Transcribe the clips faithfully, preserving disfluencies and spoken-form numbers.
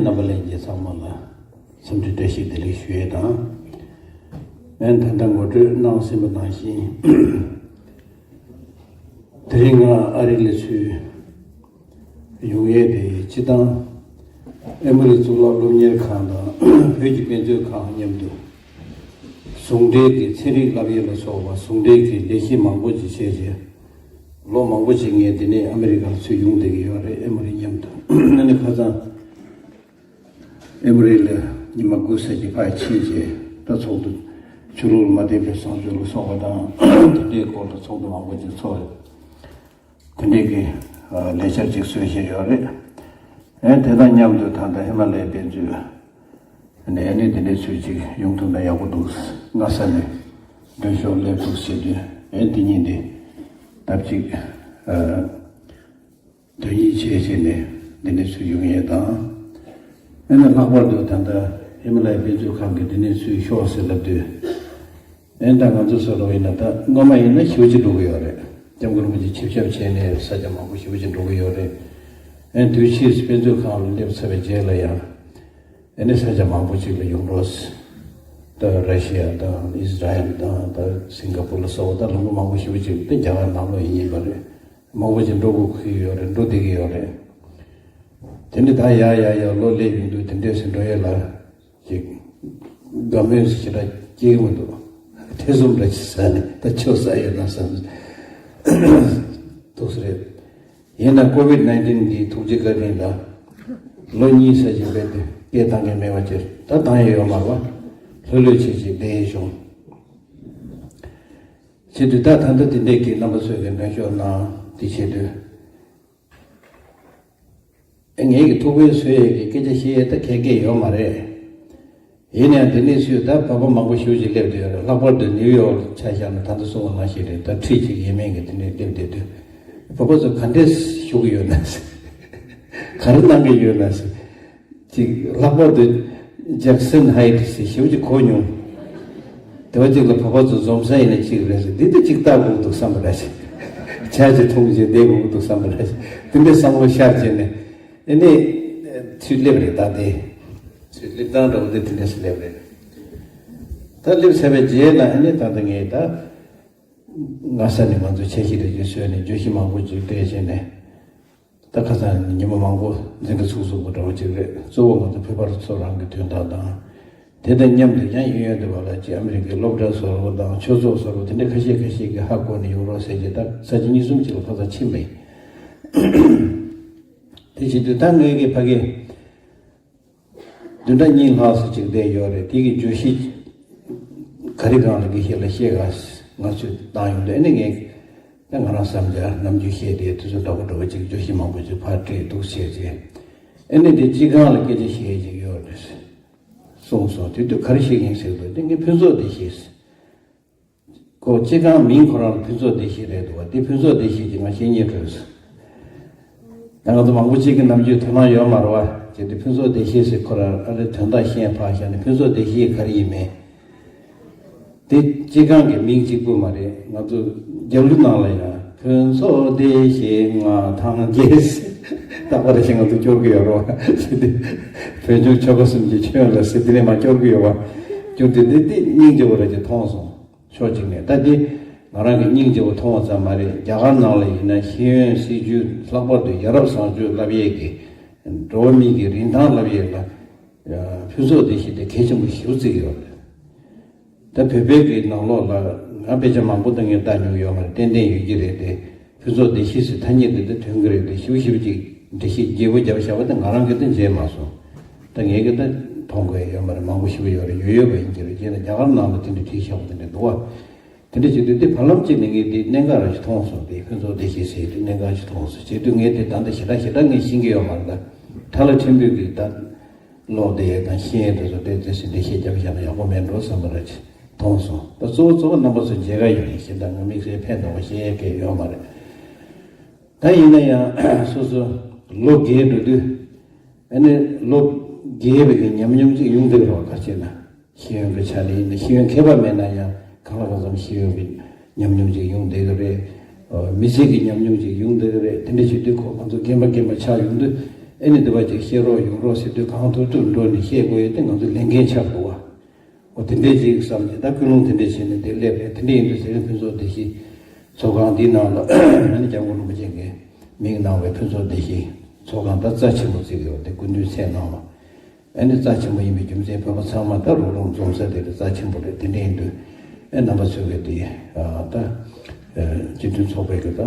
རྣམ་པ་ལྷན་རྒྱས་ཚང་མ་ལ་འཚམས་འདྲི་བཀྲ་ཤིས་བདེ་ལེགས་ཞུ་ཡས་དང་། ཨན་ད་ལྟ་ངོ་སྤྲོད་གནང་ཟིན་པ་ནང་བཞིན། དེ་རིང་ང་ཨ་རི་ལ་ཚུར་ཡོང་ཡས་དེ་སྤྱིར་བཏང་ཨེ་མོ་རི་གཙུག་ལག་སློབ་གཉེར་ཁང་དང་བོད་ཀྱི་དཔེ་མཛོད་ཁང་མཉམ་དུ་ཟུང་འབྲེལ་གྱི་ཚན་རིག་བསླབ་ཡས་ལ་སོགས་པ་ཟུང་འབྲེལ་གྱི་ལས་གཞི་མང་པོ་ཅིག་བྱས་རྗེས། ལོ་མང་པོ་ཅིག་ངས་འདི་ནས་ཨ་མི་རི་ཀར་ཚུར་ཡོང་བསྡད་ཀྱི་ཡོད་རེད། ཨེ་མོ་རི་མཉམ་དུ་ཨ་ནི་ཁ་སང་ཨེ་མོ་རི་ལ་ཉི་མ་དགུ་ཙམ་ཅིག་ཕར་ཕྱིན་རྗེས་ད་ཚོགས་འདུ་ཆོས་ལུགས་ལ་མ་བརྟེན་པའི་བཟང་སྤྱོད་ལ་སོགས་པ་དང་དེ་འདྲའི་སྐོར་ལ་ཚོགས་འདུ་མང་པོ་ཅིག་ཚོགས་རེད། དེ་འདྲའི་གི་ལས་འཆར་ཅིག་བཟོས་བཞིན་ཡོད་རེད། ཨེ་དེ་དང་མཉམ་དུ་ད་ལྟ་ཧི་མ་ལ་ཡའི་དཔེ་མཛོད་ནས་ཨ་ནི་དེ་འདྲའི་ཚུལ་ཅིག་ཡོང་ཐུབ་ན་ཡག་པོ་འདུག། སྔ་ས་ནས་མགྲོན་ཤོག་སླེབས་འདུག་ཟེར་དུས་ཨེ་དེ་ཉིན་དེ་སྟབས་ཅིག་དོན་གཉིས་བྱས་བྱས་ནས་འདི་ནས་ཚུར་ཡོང་ཡས་དང་། ཨེ་ནས་ལྷག་པར་དུ་ད་ལྟ་ཧི་མ་ལ་ཡའི་དཔེ་མཛོད་ཁང་གི་འདི་ནས་ཚུར་ཤོག་ཟེར་ལབ་དུས། ཨེ་ད་ང་ཚོ་བཟོ་འདྲ་ཡིན་ན་ད་སྔོན་མ་ཡིན་ན་ཞེ་པོ་ཅིག་འགྲོ་གི་ཡོད་རེད། སྐྱབས་མགོན་རིན་པོ་ཆེ་ཆིབས་ཞབས་བྱས་ནས་ས་ཆ་མང་པོ་ཞེ་པོ་ཅིག་འགྲོ་གི་ཡོད་རེད། ཨེ་དུས་ཕྱིས་དཔེ་མཛོད་ཁང་ལ་སླེབས་ཚར་བའི་རྗེས་ལ་ཡང་ཨེ་ནི་ས་ཆ་མང་པོ་ཅིག་ལ་ཡོང་རོགས། ད་ར་ཤི་ཡ་དང་ཨིས་ར་ཨེལ་དང་ད་སིང་ག་པུར་ལ་སོགས་ད་ལུང་པ་མང་པོ་ཞེ་པོ་ཅིག་ད་རྒྱ་གར་ནང་ལོགས་ཡིན་ཡིན་པ་རེད། མང་པོ་ཅིག་འགྲོ་དགོས་ཀྱི་ཡོད་རེད། འགྲོ་བསྡད་ཀྱི་ཡོད་རེད། དེ་ནི་ད་ཡ་ཡ་ཡ་ལོ་སླེབས་ཡོང་དུས་དེ་འདྲས་སུ་འགྲོ་ཡས་ལ། ཅིག་དགའ་མོས་སུ་ཞེ་དྲག་སྐྱེ་གི་མི་འདུག། ཐེ་ཚོམ་འདྲ་ཅིག་ཟ་ནས་ད་ཆོག་ས་ཡོད་ན་བསམ། འདུག་སེ་རེད། ཡིན་ན་ཀོ་བིད་ནའིན་ཊིན་འདིའི་ཐུགས་རྗེ་བཀའ་དྲིན་ལ་ལོ་གཉིས་ཙམ་ཅིག་རྦད་དེ་སྐད་བཏང་མཁན་མེད་པ་ཅིག་ད་བཏང་ཡས་ཡོད་མ་རེད་པ། ལྷོད་ལྷོད་བྱས་བྱས་བསྡད་ཡས་བྱུང་། བྱེད་དུས་ད་ད་ལྟ་དེ་འདྲས་ཀྱི་རྣམ་པ་ཚོས་ཀྱི་མགྲོན་ཤོག་གནང་དེ་བྱེད་དུས། ངེད་ཀྱི་ཐུགས་ཕན་གསོས་ཡས་ཀྱི་སྐད་ཆ་བཤད་ཡས་ད་གལ་གལ་ཡོད་མ་རེད། ཡིན་ནའང་དེ་ནས་སུས་ད་བོད་པ་མང་པོ་ཞེ་པོ་ཅིག་སླེབས་བསྡད་ཡོད་རེད། ལྷག་པར་དུ་ནིའུ་ཡོག་ལ་ཆ་བཞག་ན་ད་ལྟ་གསུངས་པ་ནང་བཞིན་རེད། ད་ཁྲི་གཅིག་ཡས་མས་ཀྱི་དེ་འདྲས་སླེབས་བསྡད་དུས་བོད་པ་ཚོ་ག་འདྲས་བཞུགས་ཀྱི་ཡོད་ན་ཟེར། ག་རེ་གནང་གི་ཡོད་ན་ཟེར། ཅིག་ལྷག་པར་དུ་ཇེག་སན་ཧའེ་ཊི་ཟེར་ཞེ་པོ་ཅིག་གོ་མྱོང་། དེ་བ་ཅིག་ལ་བོད་པ་ཚོ་འཛོམས་ས་ཡིན་ན་གཅིག་རེད་ཟེར། འདི་ད་ཅིག་ལྟ་དགོས་འདུག་བསམ་པ་འདྲ་ཞིག། ཇ་ཅིག་འཐུང་བྱས་བསྡད་དགོས་འདུག་བསམ་པ་འདྲ་ཞིག། དེ་འདྲའི་བསམ་བློ་ཤར་བྱས་ནས་ཨེ་ནས་ཚུར་སླེབས་རེད། ད་དེ་ཚུར་སླེབས་སྟངས་འདྲ་བོ་དེ་དེ་འདྲས་སུ་སླེབས་རེད། ད་སླེབས་ཚར་བའི་རྗེས་ལ་ཨེ་ནས་ད་ལྟ་ངས་ད་སྔ་ས་ནས་ང་ཚོ་འཆར་གཞི་རེ་ཅིག་བཟོས་ནས་བརྗོད་གཞི་མང་པོ་ཅིག་སྤྲད་བྱས་ནས། ད་ཁ་སང་ཉི་མ་མང་པོ་འཛིན་གྲྭ་ཚུགས་ཚུགས་པ་འདྲ་བོ་ཅིག་རེད། གཙོ་བོ་ང་ཚོ་བོད་པ་ཚོ་རང་གི་དོན་དག་དང་། དེ་དང་མཉམ་དུ་ཡང་ཡིན་ཡོད་འདུག་བ་ལ་ཅིག་ཨ་མི་རི་ཀའི་སློབ་གྲྭ་བཟོ་རོགས་དང་ཆོས་ཚོགས་བཟོ་རོགས་དེ་འདྲ་ཁ་ཤས་ཁ་ཤས་ཀྱིས་ཧ་གོ་ནས་ཡོང་རོགས་ཟེར་གྱི། ད་ས་ཆ་གཉིས་གསུམ་ཅིག་ལ་ཁ་སང་ཕྱིན་པ་ཡིན། དེ་བྱེད་དུས་ད་ངས་ཀྱི་ཕ་གི་བདུན་ཕྲག་གཉིས་ལྷག་ཙམ་ཅིག་བསྡད་ཡོད་རེད། དེ་གི་བརྗོད་གཞི་ག་རེ་སྒང་ལ་གི་ཤེས་ལ་ཤེས་ག་ང་ཚོས་བཏང་ཡོང་དུས་ཨ་ནི་ངས་ད་ང་རང་བསམ་འཆར་ནམ་རྒྱུན་བཤད་དེ་དུས་ཚོད་འདྲ་པོ་འདྲ་པོ་ཅིག་བརྗོད་གཞི་མང་པོ་ཅིག་ཕར་སྤྲད་འདུག་བྱས་རྗེས་ཨ་ནི་དེ་སྤྱི་སྒང་ལ་སྐད་ཆ་བཤད་ཅིག་ཡོད་རེད་གསུངས་སོང་། དེ་དུས་ག་རེ་བཤད་ཀྱིན་ཟེར་དུས་དེ་ངས་ཕུན་ཚོགས་བདེ་གཤིས། ཁོ་སྤྱི་ཁང་མིང་ཁོ་རང་ལ་ཕུན་ཚོགས་བདེ་གཤིས་རེད་འདུག་བ། དེ་ཕུན་ཚོགས་བདེ་གཤིས་ཀྱི་ང་བཤད་སྙིང་འདོད་སོང་། ད་ང་ཚོ་མང་པོ་ཅིག་གི་ནམ་རྒྱུན་དོ་སྣང་ཡོད་མ་རེད་བ། བྱས་ཏེ་ཕུན་ཚོགས་བདེ་གཤིས་ཟེར་ཁོ་རང་ཨ་རེ་དོན་དག་ཤེས་ཕར་བཞག་ནས་ཕུན་ཚོགས་བདེ་གཤིས་ག་རེ་ཡིན་མིན། དེ་སྤྱི་ཁང་གི་མིང་གཅིག་པུ་མ་རེད། ང་ཚོ་རྒྱབ་ལོགས་ནང་ལ་ཡང་ཕུན་ཚོགས་བདེ་གཤིས་མངའ་ཐང་རྒྱས། རྟག་པར་ཞིག་ང་ཚོ་སྐྱོར་གི་ཡོད་རེད་བ། བྱས་ཏེ་བོད་ལྗོངས་ཆོལ་ཁ་གསུམ་གྱི་ཁྱོན་ལ་ཟེར་དེ་ནས་མར་སྐྱོར་གི་ཡོད་བ། སྐྱོར་དུས་འདི་འདི་སྙིང་རྗེ་པོ་ར་ཅིག་མཐོང་སོང་། ཕྱོགས་གཅིག་ནས་ད་འདི་ང་རང་གི་སྙིང་རྗེ་པོ་མཐོང་བ་ཙམ་མ་རེད། རྒྱ་གར་ནང་ལ་ཡིན་ན་ཤེས་ཡོན་སྲིད་བྱུས་ལྷག་པར་དུ་ཡ་རབས་བཟང་སྤྱོད་བསླབ་ཡས་ཀྱི་འགྲོ་བ་མིའི་གི་རིན་ཐང་བསླབ་ཡས་ལ་ཕུན་ཚོགས་བདེ་གཤིས་དེ་གལ་ཆེན་པོ་ཞེ་པོ་བརྩི་གི་ཡོད་རེད། ད་བོད་པའི་གི་ནང་ལོགས་ལ་ང་དཔེ་ཆ་མང་པོ་ད་ངས་ལྟ་མྱོང་ཡོད་མ་རེད། ཏན་ཏན་ཡོད་ཀྱི་རེད་དེ། ཕུན་ཚོགས་བདེ་གཤིས་སུ་ཐ་སྙད་འདི་ད་ཐོན་གི་རེད་དེ། ཞིབ་ཞིབ་ཅིག་འགྲེལ་བཤད་རྒྱས་པོ་རྒྱབ་བཞག་པ་དེ་ང་རང་གིས་ད་མཇལ་མ་སོང་། ད་ངས་གི་ད་མཐོང་དགོས་ཡོད་མ་རེད། མང་པོ་ཞིག་ཡོད་རེད། ཡོད་ཡོད་པ་ཡིན་གྱི་རེད། བྱས་ན་རྒྱ་གར་ནང་ལ་དེ་འདྲ་བྲིས་བཞག་པ་དེ་འདྲ་འདུག་བ། དེ་འདྲ་བྱེད་དུས་དེ་བར་ལམ་གཅིག་ནས་ངས་དེ་གནད་འགག་རང་ཞིག་མཐོང་སོང་། དེ་ཕུན་ཚོགས་བདེ་གཤིས་ཟེར་དེ་གནད་འགག་ཞིག་མཐོང་སོང་། བྱེད་དུས་ངས་དེ་ད་ལྟ་ཞེ་དྲག་ཞེ་དྲག་ངས་ཤེས་ཀྱི་ཡོད་མ་རེད། ད་ཁྲ་ལ་ཕྲན་བུ་གི་ད་ཀློག་བསྡད་ཡས་དང་ཤེས་ཡས་དེ་ཚོ་དེ་དེ་ཟིན་འགྲེལ་བཤད་རྒྱབ་བཞག་ན་ཡག་པོ་མེད་འགྲོ་བསམ་པ་རེད་མཐོང་སོང་། ད་གཙོ་བོ་གཙོ་བོ་རྣམ་པ་ཚོ་མཇལ་ཁ་ཡོད་ཡིན་ཞེ་དྲག་ང་དམིགས་བསལ་ཕན་ཐོགས་པ་ཤེས་ཡས་སྐད་ཡོད་མ་རེད། ད་ཡིན་ན་ཡང་སོ་སོ་ལོ་རྒས་འགྲོ་དུས་ཨ་ནི་ལོ་རྒས་པའི་གི་ཉམས་མྱོང་ཅིག་ཡོང་བསྡད་རོགས་ག་བྱས་ན། ཤེས་ཡོན་གྱི་ཆ་ནས་ཡིན་ན། ཤེས་ཡོན་མཁས་པ་མེད་ན་ཡང་གང་ལ་གང་འཚམ་ཤེས་ཡོན་གྱི་ཉམས་མྱོང་ཅིག་ཡོང་བསྡད་ཀྱི་རེད། མི་ཚེ་གི་ཉམས་མྱོང་ཅིག་ཡོང་བསྡད་ཀྱི་རེད། དེ་འདྲ་བྱེད་དུས་ཁོ་ང་ཚོ་རྒན་པ་རྒན་པ་ཆགས་ཡོང་དུས་ ཨེ་ནི་འདི་བ་ཅིག་བཤད་རོགས་ཡོང་རོགས་ཟེར་དུས་གང་ཐུབ་ཐུབ་འགྲོ་ནས་བཤད་དགོས་ཡོད་དེ་ང་ཚོ་ལས་འགན་ཆགས་འདུག་བ། འོ་དེ་འདྲས་ཅིག་བསམ་ནས་ད་ཀུན་སློང་དེ་འདྲས་བྱས་ནས་འདིར་སླེབས་རེད། དེ་འདྲས་ཡིན་དུས་ཚེ་རིང་ཕུན་ཚོགས་བདེ་སྐྱིད་ཚོགས་ཁང་འདིའི་ནང་ལ་ཨ་ནི་སྐྱབས་མགོན་རིན་པོ་ཆེ་གིས་མིང་གནང་བའི་ཕུན་ཚོགས་བདེ་སྐྱིད་ཚོགས་ཁང་ད་རྩ་ཆེན་པོ་བརྩི་གི་ཡོད་དེ་སྐུ་མདུན་མཚན་གནང་བ། ཨ་ནི་རྩ་ཆེན་པོ་ཡིན་པའི་རྒྱུ་མཚན་བོད་པ་ཚང་མ་ད་རོགས་རམ་འཛོམས་ས་དེ་རེད། རྩ་ཆེན་པོ་རེད། དེ་འདྲས་ཡིན་དུས་ཨ་རྣམ་པ་ཚོས་གི་དེ་ད་སྤྱི་མཐུན་ཚོགས་པའི་གི་ད་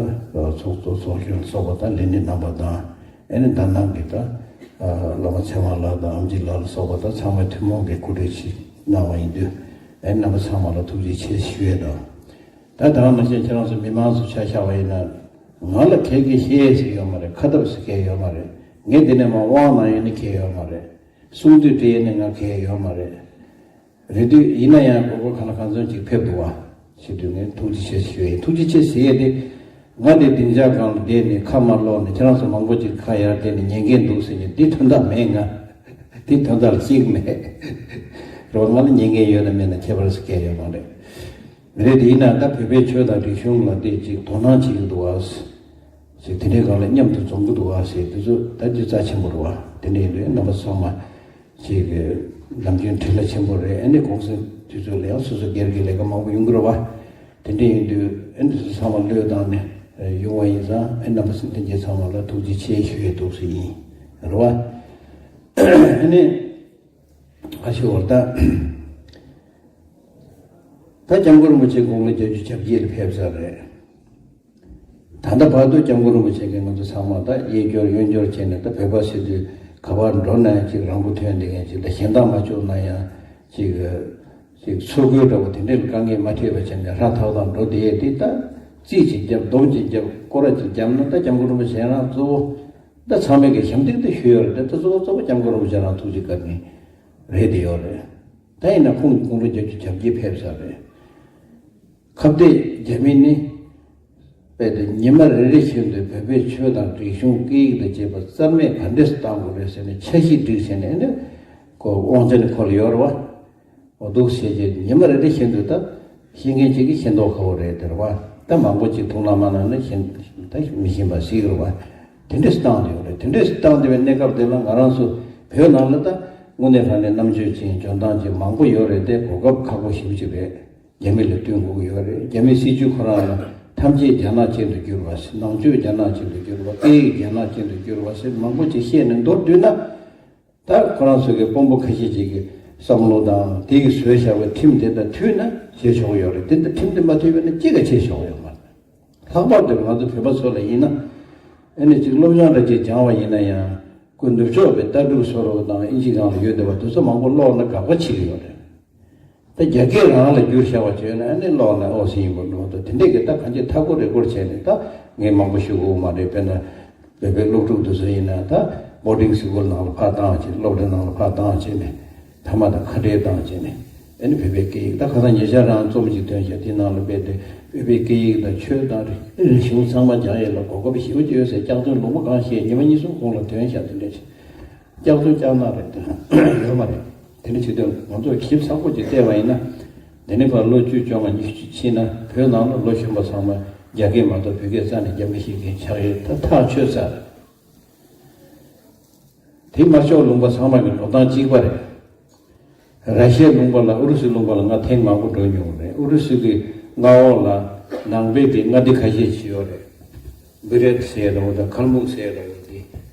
ཚོགས་གཙོ་ཚོགས་གཞོན་སོགས་པ་ད་ལས་སྣེ་རྣམ་པ་དང་། ཨེ་ནི་ད་ནང་གི་ད་བླ་མ་ཚེ་དབང་ལགས་དང་ཨམ་ཆི་ལགས་ལ་སོགས་པ་ད་ཚང་མས་ཐུན་མོང་གི་གོ་སྒྲིག་ཞིག་གནང་བ་ཡིན་དུས་ཨེ་རྣམ་པ་ཚང་མ་ལ་ཐུགས་རྗེ་ཆེ་ཞུ་ཡས་དང་། ད་ད་ག་ནང་བཞིན་ཁྱེད་རང་ཚོ་མི་མང་ཚོ་ཆ་བཞག་པ་ཡིན་ན་ང་ལ་གལ་གི་བཤད་ཡས་ཟིག་ཡོད་མ་རེད། ཁ་སྟབས་ཟིག་གལ་ཡོད་མ་རེད། ངས་འདི་ནས་མར་དབང་གནང་ཡས་ནི་གལ་ཡོད་མ་རེད། གསུང་དུས་འདྲི་ཡས་ནི་ང་གལ་ཡོད་མ་རེད། རེད་དུས་ཡིན་ན་ཡང་གོ་སྐབས་གང་ལ་གང་འཚམ་ཅིག་ཕེབས་འདུག་བ། ཞེས་དུས་ངས་ཐུགས་རྗེ་ཆེ་ཞུ་ཡ་ཡིན། ཐུགས་རྗེ་ཆེ་ཟེར་ཡས་དེ་ང་དེ་སྡིངས་ཆ་སྒང་ལ་བསྡད་ནས་ཁ་མ་ལོག་ནས་ཁྱེད་རང་ཚོ་མང་པོ་ཅིག་ཁ་ཡར་བལྟས་ནས་ཉན་གིན་འདུག་ཟེར་ནས་འདི་དོན་དག་མེད། ང་འདི་དོན་དག་ལ་གཅིག་མེད་རོགས། ང་ལ་ཉན་གིན་ཡོད་ན་མེད་ན་ཁྱད་པར་ཞིག་གལ་ཡོད་མ་རེད། རེད་དེ་ཡིན་ན་ད་བོད་པའི་ཆོས་དང་རིག་གཞུང་ལ་དེ་ཅིག་དོ་སྣང་བྱེད་ཀྱི་འདུག་བ། ཞིག་དེ་འདྲའི་སྒང་ལ་མཉམ་དུ་འཛོམས་ཀྱི་འདུག་བ་ཟེར་དེ་ཚོ་ད་རྒྱུ་རྩ་ཆེན་པོ་རེད་བ། དེ་འདྲ་ཡིན་དུས་རྣམ་པ་ཚང་མ་ཅིག་གི་ནམ་རྒྱུན་འཕྲིན་ལས་ཆེན་པོ་རེད། ཨ་ནི་གུང་སེང་དུས་ཚོད་ལ་ཡང་སོ་སོ་སྒེར་གྱི་ལས་ཀ་མང་པོ་ཡོང་གི་རེད་བ། དེ་འདྲ་ཡིན་དུས་ཨ་ནི་སོ་སོ་ཚང་མ་བློས་བཏང་ནས་ཡོང་བ་ཡིན་ཙང་ཨ་རྣམ་པ་ཚོ་ལྷན་རྒྱས་ཚང་མ་ལ་ཐུགས་རྗེ་ཆེ་ཞུ་ཡས་འདུག་ཟེར་ཡིན་རེད་བ། ཨ་ནི་ཨ་ཤི་བར་ད་ད་སྐྱབས་མགོན་རིན་པོ་ཆེ་དགུང་ལོ་བརྒྱད་ཅུ་གྱ་བརྒྱད་ལ་ཕེབས་ཚར་རེད། ད་ལྟ་བར་དུ་སྐྱབས་མགོན་རིན་པོ་ཆེ་གིས་ང་ཚོ་ཚང་མ་ད་གཡས་སྐྱོར་གཡོན་སྐྱོར་བྱས་ནས་ད་བོད་པ་ཟེར་དུས་ག་པར་འགྲོ་ན་ཡང་ཅིག་རང་མགོ་ཐོན་བསྡད་མཁན་ཅིག་ད་གཞན་དག་མ་ལྕོགས་ན་ཡང་ཅིག་ཅིག་འཚོ་གོས་འདྲ་བོ་དེ་འདྲའི་དཀའ་ངལ་མ་འཕྲད་པ་བྱས་ནས་ཧྲ་ཐག་ཐག་འགྲོ་བསྡད་ཡས་དེ་ད་རྩིས་ཅིག་བརྒྱབ་སྡོམ་ཅིག་བརྒྱབ་སྐོར་ར་ཅིག་བརྒྱབ་ན་ད་སྐྱབས་མགོན་རིན་པོ་ཆེ་རང་གཙོ་བོ་ད་ཚང་མས་ཀྱི་ཞབས་འདེགས་དེ་ཞུས་ཡོད་རེད། ད་གཙོ་བོ་གཙོ་བོ་སྐྱབས་མགོན་རིན་པོ་ཆེ་རང་ཐུགས་རྗེ་བཀའ་དྲིན་རེད་དེ་ཡོད་རེད། ད་ཡིན་ན་ཁོང་གི་དགུང་ལོ་བརྒྱད་ཅུ་གྱ་བརྒྱད་ཕེབས་ཚར་རེད། ཁ་གཏད་རྒྱ་མི་ནི་རྦད་དེ་ཉི་མ་རེ་རེ་བཞིན་དུ་བོད་པའི་ཆོས་དང་རིག་གཞུང་སྐད་ཡིག་དང་བཅས་པ་རྩ་མེད་ག་འདྲས་སུ་བཏང་དགོས་རེད་ཟེར་ནས་འཆར་གཞི་བསྒྲིགས་བྱས་ནས་ཨ་ནི་ཁོ་དབང་ཆ་ནི་ཁོ་ལ་ཡོད་རེད་བ། འོ་འདུག་བྱས་རྗེས་ཉི་མ་རེ་རེ་བཞིན་དུ་ད་ཤེས་མཁན་གཅིག་གིས་ཤེས་མདོག་ཁ་པོ་རེད་དེ་རེད་བ། ད་མང་པོ་ཅིག་ཐུགས་སྣང་མ་གནང་ན་ཤེས་ད་མི་ཤེས་པ་ཞིག་རེད་བ། དེ་འདྲས་སུ་བཏང་དེ་ཡོད་རེད། དེ་འདྲས་སུ་བཏང་དེ་བའི་གནས་སྐབས་དེ་ལ་ང་རང་ཚོ་བོད་ནང་ལ་ད་དངོས་གནས་དྲང་གནས་རྣམ་དཔྱོད་ཅན་འཇོན་ཐང་ཅན་མང་པོ་ཡོད་རེད་དེ་གོ་སྐབས་ཁག་པོ་ཞེ་པོ་ཅིག་རེད། རྒྱ་མི་ལ་བསྟུན་དགོས་ཀྱི་ཡོད་རེད། རྒྱ་མིའི་སྲིད་ཇུས་ཁོ་རང་ལ་ཐམས་ཅད་རྒྱ་ནག་ཅན་དུ་བསྒྱུར་བ་ཟེར། ནང་ཆོས་རྒྱ་ནག་ཅན་དུ་བསྒྱུར་བ། སྐད་ཡིག་རྒྱ་ནག་ཅན་དུ་བསྒྱུར་བ་ཟེར་མང་པོ་ཅིག་བཤད་ནས་མདོར་བསྡུས་ན། ད་ཁོ་རང་ཚོ་གི་དཔོན་པོ་ཁ་ཤས་ཅིག་གི་བསམ་བློ་དང་དེ་གི་བཟོས་བཞག་པའི་ཁྲིམས་དེ་དང་མཐུན་ན་བྱེད་ཆོག་ཡོད་རེད། དེ་དང་ཁྲིམས་དེ་མ་མཐུན་པ་ན་ཅི་ག་བྱེད་ཆོག་ཡོད་མ་རེད། ལྷག་པར་དུ་ང་ཚོ་བོད་པ་ཚོ་ལ་ཡིན་ན་ཨ་ནི་ཅིག་སློབ་སྦྱོང་འདྲ་ཅིག་སྦྱང་བ་ཡིན་ན་ཡང་སྐུ་ནུབ་ཕྱོགས་པའི་ལྟ་གྲུབ་བཟོ་འདྲ་དང་ཨིན་ཇི་སྒང་ལ་ཡོད་བསྡད་པ་དེ་ཚོ་མང་པོ་ཀློག་ན་དགག་པ་བྱེད་ཀྱི་ཡོད་རེད། ད་རྒྱ་སྐད་རང་ལ་བསྒྱུར་བཞག་པ་བྱས་ན་ཨ་ནི་ཀློག་ན་ཨོ་ཟིན་ཡིན་པ་འགྲོ་འདུག་དེ་འདྲས་ཀྱི་ད་གང་ཅི་ཐག་པོ་རེ་སྐོར་བྱས་ནས་ད་ངས་མང་པོ་ཞུ་དགོས་མ་རེད། དཔེར་ན་བོད་པའི་སློབ་ཕྲུག་དེ་ཚོ་ཡིན་ན་ད་བོར་ཌིང་སི་ཀུལ་ནང་ལ་ཕར་བཏང་བྱས། སློབ་གྲྭ་ནང་ལ་ཕར་བཏང་བྱས་ནས་ཐ་མག་དང་ཁ་བྲལ་བཏང་བྱས་ནས་ཨ་ནི་བོད་པའི་སྐད་ཡིག་ད་ཁ་སང་ཉེ་ཆར་རང་རྩོམ་ཞིག་ཐོན་བཞག་དེ་ནང་ལ་རྦད་དེ་བོད་པའི་སྐད་ཡིག་དང་ཆོས་དང་རིག་གཞུང་ཚང་མ་སྦྱང་ཡས་ལ་གོ་སྐབས་ཞེ་པོ་ཅིག་ཡོད་ཟེར། སྐྱག་རྫུན་ལུང་པ་གང་བཤད་ཉི་མ་གཉིས་གསུམ་གོང་ལ་ཐོན་བཞག་དེ་འདྲས་ཅིག་སྐྱག་རྫུན་སྐྱག་ནག་རེད། ཡོད་མ་རེད། དེ་འདྲ་བྱེད་དུས་ང་ཚོས་ཞིབ་ཚགས་པོ་ཅིག་བལྟས་པ་ཡིན་ན། འདི་ནས་ཕར་ལོ་བཅུ་བཅོ་ལྔ་ཉི་ཤུ་ཕྱིན་ན་བོད་ནང་ལ་ལོ་གཞོན་པ་ཚང་མ་རྒྱ་སྐད་མ་གཏོགས་བོད་སྐད་རྩ་ནས་རྒྱབ་མི་ཤེས་མཁན་ཆགས་ཡོད། ད་ཐག་ཆོད་ཚར། དེ་དམར་ཤོག་ལུང་པ་ཚང་མ་གི་འགྲོ་སྟངས་གཅིག་པ་རེད། ར་ཤི་ཡའི་ལུང་པ་ལ་ཨུ་རུ་སུའི་ལུང་པ་ལ་ང་ཐེངས་མང་པོ་འགྲོ་མྱོང་རེད། ཨུ་རུ་སུ་གི་མངའ་འོག་ལ་ནང་པའི་གི་མངའ་སྡེ་ཁ་ཤས་ཅིག་ཡོད་རེད། བི་རེད་ཟེར་རོ་དང་ཁལ་མུག་ཟེར་རོ་དེ།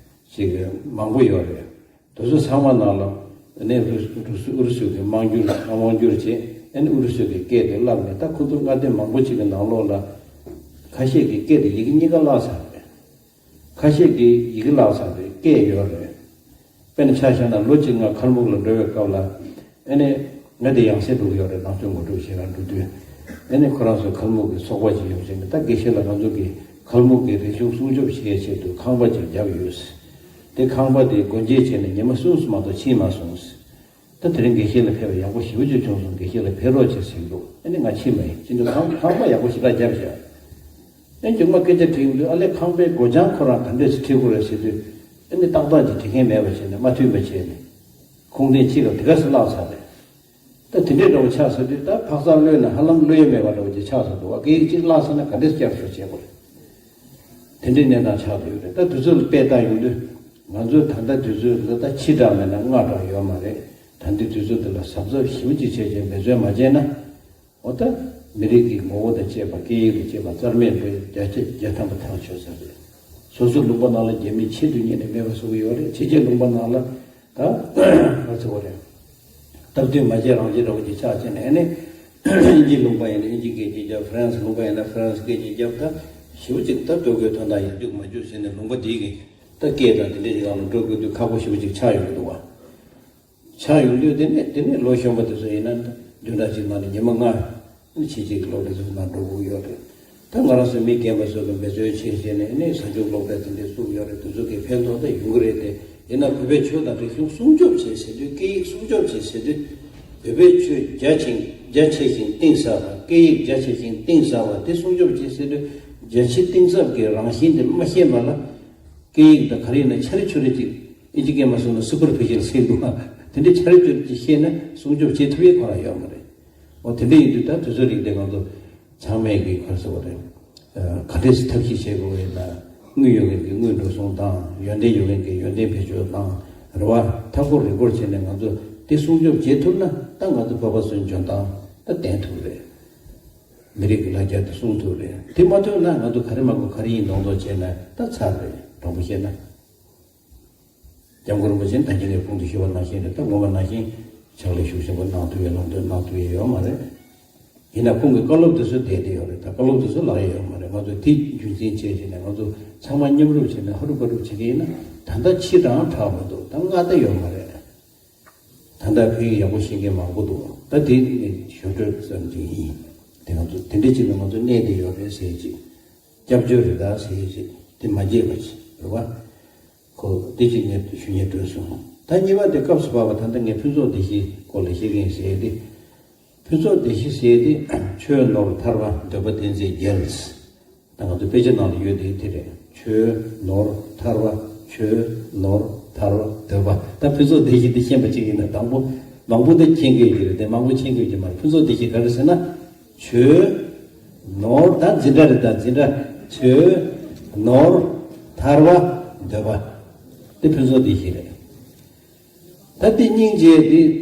ཅིག་མང་པོ་ཡོད་རེད། དེ་ཚོ་ཚང་མ་ནང་ལ་ཨ་ནི་ཨུ་རུ་སུ་ཨུ་རུ་སུ་གི་དམངས་བསྒྱུར་དམངས་དབང་བསྒྱུར་བྱས། ཨ་ནི་ཨུ་རུ་སུ་གི་སྐད་དེ་བསླབས་ནས་ད་ཁོ་ཚོ་མངའ་སྡེ་མང་པོ་ཅིག་གི་ནང་ལོགས་ལ་ཁ་ཤས་ཀྱི་སྐད་དེ་ཡི་གེ་གཉིས་ཀ་བརླག་ཚར་རེད། ཁ་ཤས་ཀྱི་ཡི་གེ་བརླག་ཚར་རེད། སྐད་ཡོད་རེད། དཔེར་ན་ཆ་བཞག་ན་ལོ་གཅིག་ང་ཁལ་མུག་ལ་འགྲོ་བའི་སྐབས་ལ་ཨ་ནི་ང་དེ་ཡང་སེ་འགྲོ་གི་ཡོད་རེད། ནང་ཆོས་ངོ་སྤྲོད་བྱེད་རང་འགྲོ་དུས་ཨ་ནི་ཁོ་རང་ཚོ་ཁལ་མུག་གི་ཚོགས་པ་ཅིག་ཡོད་ཟེར་ནས་ད་དགེ་བཤེས་ལགས་ང་ཚོ་གི་ཁལ་མུག་གི་རིག་གཞུང་སྲུང་སྐྱོབ་བྱེད་ཡའི་ཆེད་དུ་ཁང་པ་ཅིག་བརྒྱབ་ཡོད། དེ་ཁང་པ་དེ་སྒོ་འབྱེད་བྱས་ནས་ཉི་མ་གསུམ་ཙམ་མ་གཏོགས་ཕྱིན་མ་སོང་། ད་དེ་རིང་དགེ་བཤེས་ལགས་ཕེབས་པ་ཡག་པོ་ཞེ་པོ་ཅིག་བྱུང་སོང་། དགེ་བཤེས་ལགས་ཕེབས་རོགས་བྱེད་ཟེར་གི་འདུག་ཨ་ནི་ང་ཕྱིན་པ་ཡིན། ཕྱིན་དུས་ཁང་ཁང་པ་ཡག་པོ་ཞེ་དྲག་བརྒྱབ་བཞག་ཨ་ནི་མཇུག་མ་སྐད་ཆ་དྲིས་ཡོང་དུས་ཨ་ལས་ཁང་པའི་སྒོ་བྱང་ཁོ་རང་ག་འདྲས་སེ་ཁྲིད་དགོས་རེད་ཟེར་དུས་ཨ་ནི་ཏག་ཏག་ཅིག་དྲི་མཁན་མེད་པ་བྱས་ནས་མ་མཐུན་པ་བྱས་ནས་ཁུངས་ལྡན་གཅིག་ལ་དེ་ག་ཚོད་བརླག་ཚར་རེད། ད་དེ་འདྲས་འདྲ་བོ་ཆགས་ཟེར་དུས་ད་འཕག་འཚག་གློད་ན་ཧ་ལམ་གློད་ཡས་མེད་པ་འདྲ་བོ་ཅིག་ཆགས་ཟེར་འདུག་ཨ་སྐད་ཡིག་གཅིག་བརླག་ཚར་ན་ག་འདྲས་བསྐྱར་གསོ་བྱེད་དགོས་རེད། དེ་འདྲའི་གནས་སྟངས་ཆགས་བསྡད་ཡོད་རེད། ད་དུས་ཚོད་ལ་དཔེ་བལྟ་ཡོང་དུས་ ང་ཚོས་ད་ལྟ་དུས་ཚོད་འདི་ད་ཕྱི་དྲགས་མེད་ན་སྔ་དྲགས་ཡོད་མ་རེད། ད་ལྟའི་དུས་ཚོད་འདི་ལ་གཟབ་གཟབ་ཞེ་པོ་ཅིག་བྱས་བྱས་འབད་བརྩོན་མ་བྱས་ན། འོ་ད། མི་རིགས་ཀྱི་ངོ་བོ་དང་བཅས་པ། སྐད་ཡིག་དང་བཅས་པ་རྩ་མེད་འགྲོ་ཡ་བརྒྱ་ཆ་བརྒྱ་ཐམ་པ་ཐག་ཆོད་ས་རེད། སོ་སོའི་ལུང་པ་ནང་ལ་རྒྱ་མི་ཆེད་དུ་གཉེར་ནས་མེད་པ་བཟོ་གི་ཡོད་རེད། ཕྱི་རྒྱལ་ལུང་པ་ནང་ལ་ད་ག་ཚོད་རེད། སྟབས་བསྟུན་མ་བྱས་རང་བྱས་འདྲ་བོ་ཅིག་ཆགས་བྱས་ནས་ཨ་ནི། དབྱིན་ཇི་ལུང་པ་ཡིན་ན་དབྱིན་ཇི་སྐད་ཅིག་རྒྱབ། ཧྥ་རན་སི་ལུང་པ་ཡིན་ན་ཧྥ་རན་སི་སྐད་ཅིག་རྒྱབ། ད་ཞེ་པོ་ཅིག་ད་ལྟོ་གོས་ཐོན་སྟངས་ཡར་རྒྱུག་མར་རྒྱུག་བྱས་ནས་ལུང་པ་དེ་གི་ད་སྐད་དང་དེ་འདྲའི་ཅིག་སྒང་ལ་འགྲོ་དགོས་དུས་ཁག་པོ་ཞེ་པོ་ཅིག་ཆགས་ཡོང་གི་འདུག་བ། ཆགས་ཡོང་དུས་དེ་ནས་དེ་ནས་ལོ་གཞོན་པ་དེ་ཚོ་ཡིན་ན་བདུན་ཕྲག་གཅིག་ནང་ནས་ཉི་མ་ལྔ་ཕྱི་རྒྱལ་གྱི་སློབ་གྲྭ་ཚོའི་ནང་འགྲོ་དགོས་ཡོད་རེད། ད་ང་རང་ཚོ་མི་རྒན་པ་ཚོ་གི་འབད་བརྩོན་བྱས་བྱས་ནས་ནས་གཟའ་མཇུག་སློབ་གྲྭ་དེ་འདྲས་བཙུགས་ཡོད་རེད། དེ་ཚོ་གི་ཕན་ཐོགས་ད་ཡོང་གི་རེད་དེ། ཡིན་ན་བོད་པའི་ཆོས་དང་རིག་གཞུང་སྲུང་སྐྱོབ་བྱེད་ཟེར་དུས། སྐད་ཡིག་སྲུང་སྐྱོབ་བྱེད་ཟེར་དུས། བོད་པའི་ཆོས་རྒྱ་ཆེ་རྒྱ་ཆེ་ཞིང་གཏིང་ཟབ་པ། སྐད་ཡིག་རྒྱ་ཆེ་ཞིང་གཏིང་ཟབ་པ་དེ་སྲུང་སྐྱོབ་བྱེད་ཟེར་དུས། རྒྱ་ཆེ་གཏིང་ཟབ་ཀྱི་རང་བཞིན་དེ་མ་ཤེས་པ་ལ། སྐད་ཡིག་དང་ག་རེ་ཡིན་ན་ཆ་རེ་ཆུ་རེ་ཅིག་ཨིན་ཇི་སྐད་མ་སོང་ན་སུ་པར་ཕི་ཤལ་ཟེར་འདུག་ག་དེ་འདྲའི་ཆ་རེ་ཆུ་རེ་ཅིག་ཤེས་ན་སྲུང་སྐྱོབ་བྱེད་ཐུབ་ཡས་ཁོ་རང་ཡོད་མ་རེད། འོ་དེ་འདྲ་ཡིན་དུས་ད་དུས་ཚོད་རིག་དེ་ང་ཚོ་ཚང་མས་ཀྱི་ག་རེ་ཟེར་བ་རེད། ག་འདྲས་སེ་ཐབས་ཤེས་བྱེད་དགོས་ཡིན་ན། དངུལ་ཡོད་མཁན་གྱིས་དངུལ་འགྲོ་སོང་བཏང་། ཡོན་ཏན་ཡོད་མཁན་གྱིས་ཡོན་ཏན་བེད་སྤྱོད་བཏང་། རེད་བ། མཐའ་འཁོར་རི་སྐོར་བྱས་ནས་ང་ཚོ་དེ་སྲུང་སྐྱོབ་བྱེད་ཐུབ་ན་ད་ང་ཚོ་བོད་པ་ཚོའི་འཇོན་ཐང་ད་ལྡན་ཐུབ་རེད། མི་རིགས་ཀྱི་ལ་རྒྱ་དེ་སྲུང་ཐུབ་རེད། དེ་མ་ཐུབ་ན་ང་ཚོ་ག་རེ་མ་དགོས་ག་རེ་ཡིན་མདོག་མདོག་བྱས་ན་ད་ཚར་རེད། དྲང་པོ་བཤད་ན། སྐྱབས་མགོན་རིན་པོ་ཆེ་ད་གིན་ངས་ཁོང་དུ་ཞུས་པ་ནང་བཞིན་རེད། ད་ངོ་མ་ནང་བཞིན་ཕྱག་ལས་ཤུགས་ཆེན་པོ་གནང་ཐུབ་ཡས་ལམ་སྟོན་གནང་ཐུབ་ཡས་ཡོད་མ་རེད། ཡིན་ན་ཁོང་གི་བཀའ་སློབ་དེ་ཚོ་བསྡད་བསྡད་ཡོད་རེད། ད་བཀའ་སློབ་དེ་ཚོ་ལག་ཡས་ཡོད་མ་རེད། ང་ཚོ་དེ་རྒྱུན་འཛིན་བྱས་བྱས་ནས་ང་ཚོ་ཚང་མ་མཉམ་རུབ་བྱས་ནས་ཧ་རུ་ཀ་རུ་བྱེད་ཀྱི་ཡིན་ན་ད་ལྟ་ཕྱི་དྲགས་དྲགས་མི་འདུག་ད་སྔ་ལྟ་ཡོད་མ་རེད། ད་ལྟ་བོད་ཡིག་ཡག་པོ་ཤེས་མཁན་མང་པོ་འདུག་ད་དེ་ནི་ཞོར་འཕྲོས་ཙམ་ཅིག་ཡིན། དེ་ང་ཚོ་དེ་འདྲ་ཅིག་ལ་ང་ཚོ་གནས་བསྡད་ཡོད་རེད་ཟེར་ཅིག་སྐྱབས་བཅོལ་རེད་ད་ཟེར་ཅིག་དེ་མ་བརྗེད་པ་ཅིག་རེད་བ། ཁོ་དེ་ཅིག་ངས་ཞུ་སྙིང་བྲོས་སོང་། ད་གཉིས་པ་དེ་སྐབས་སུ་བབས་པ། ད་ལྟ་ངས་ཕུན་ཚོགས་བདེ་གཤིས་སྐོར་ལ་བཤད་ཀྱི་ཡིན་ཟེར་ཏེ། ཕུན་ཚོགས་བདེ་གཤིས་ཟེར་ཏེ། ཆོས་ནོར་ཐར་པ་འདོད་པ་དེ་ཚོས་རྒྱལ། ད་ང་ཚོ་དཔེ་ཆ་ནང་ལ་ཡོད་དེ་དེ་རེད། ཆོས་ནོར་ཐར་པ། ཆོས་ནོར་ཐར་པ་འདོད་པ། ད་ཕུན་ཚོགས་བདེ་གཤིས་འདི་ཤེས་པ་ཅིག་ཡིན་ན་དང་པོ། མང་པོ་འདི་མཁྱེན་དགོས་ཀྱི་རེད་དེ། མང་པོ་མཁྱེན་དགོས་ཀྱི་མ་རེད། ཕུན་ཚོགས་བདེ་གཤིས་ག་རེ་ཟེར་ན། ཆོས་ནོར། ད་འཛིན་གྲྭ་རེད། ད་འཛིན་གྲྭ། ཆོས་ནོར་ཐར་པ་འདོད་པ། དེ་ཕུན་ཚོགས་བདེ་གཤིས་རེད། ད་དེ་སྙིང་རྗེ་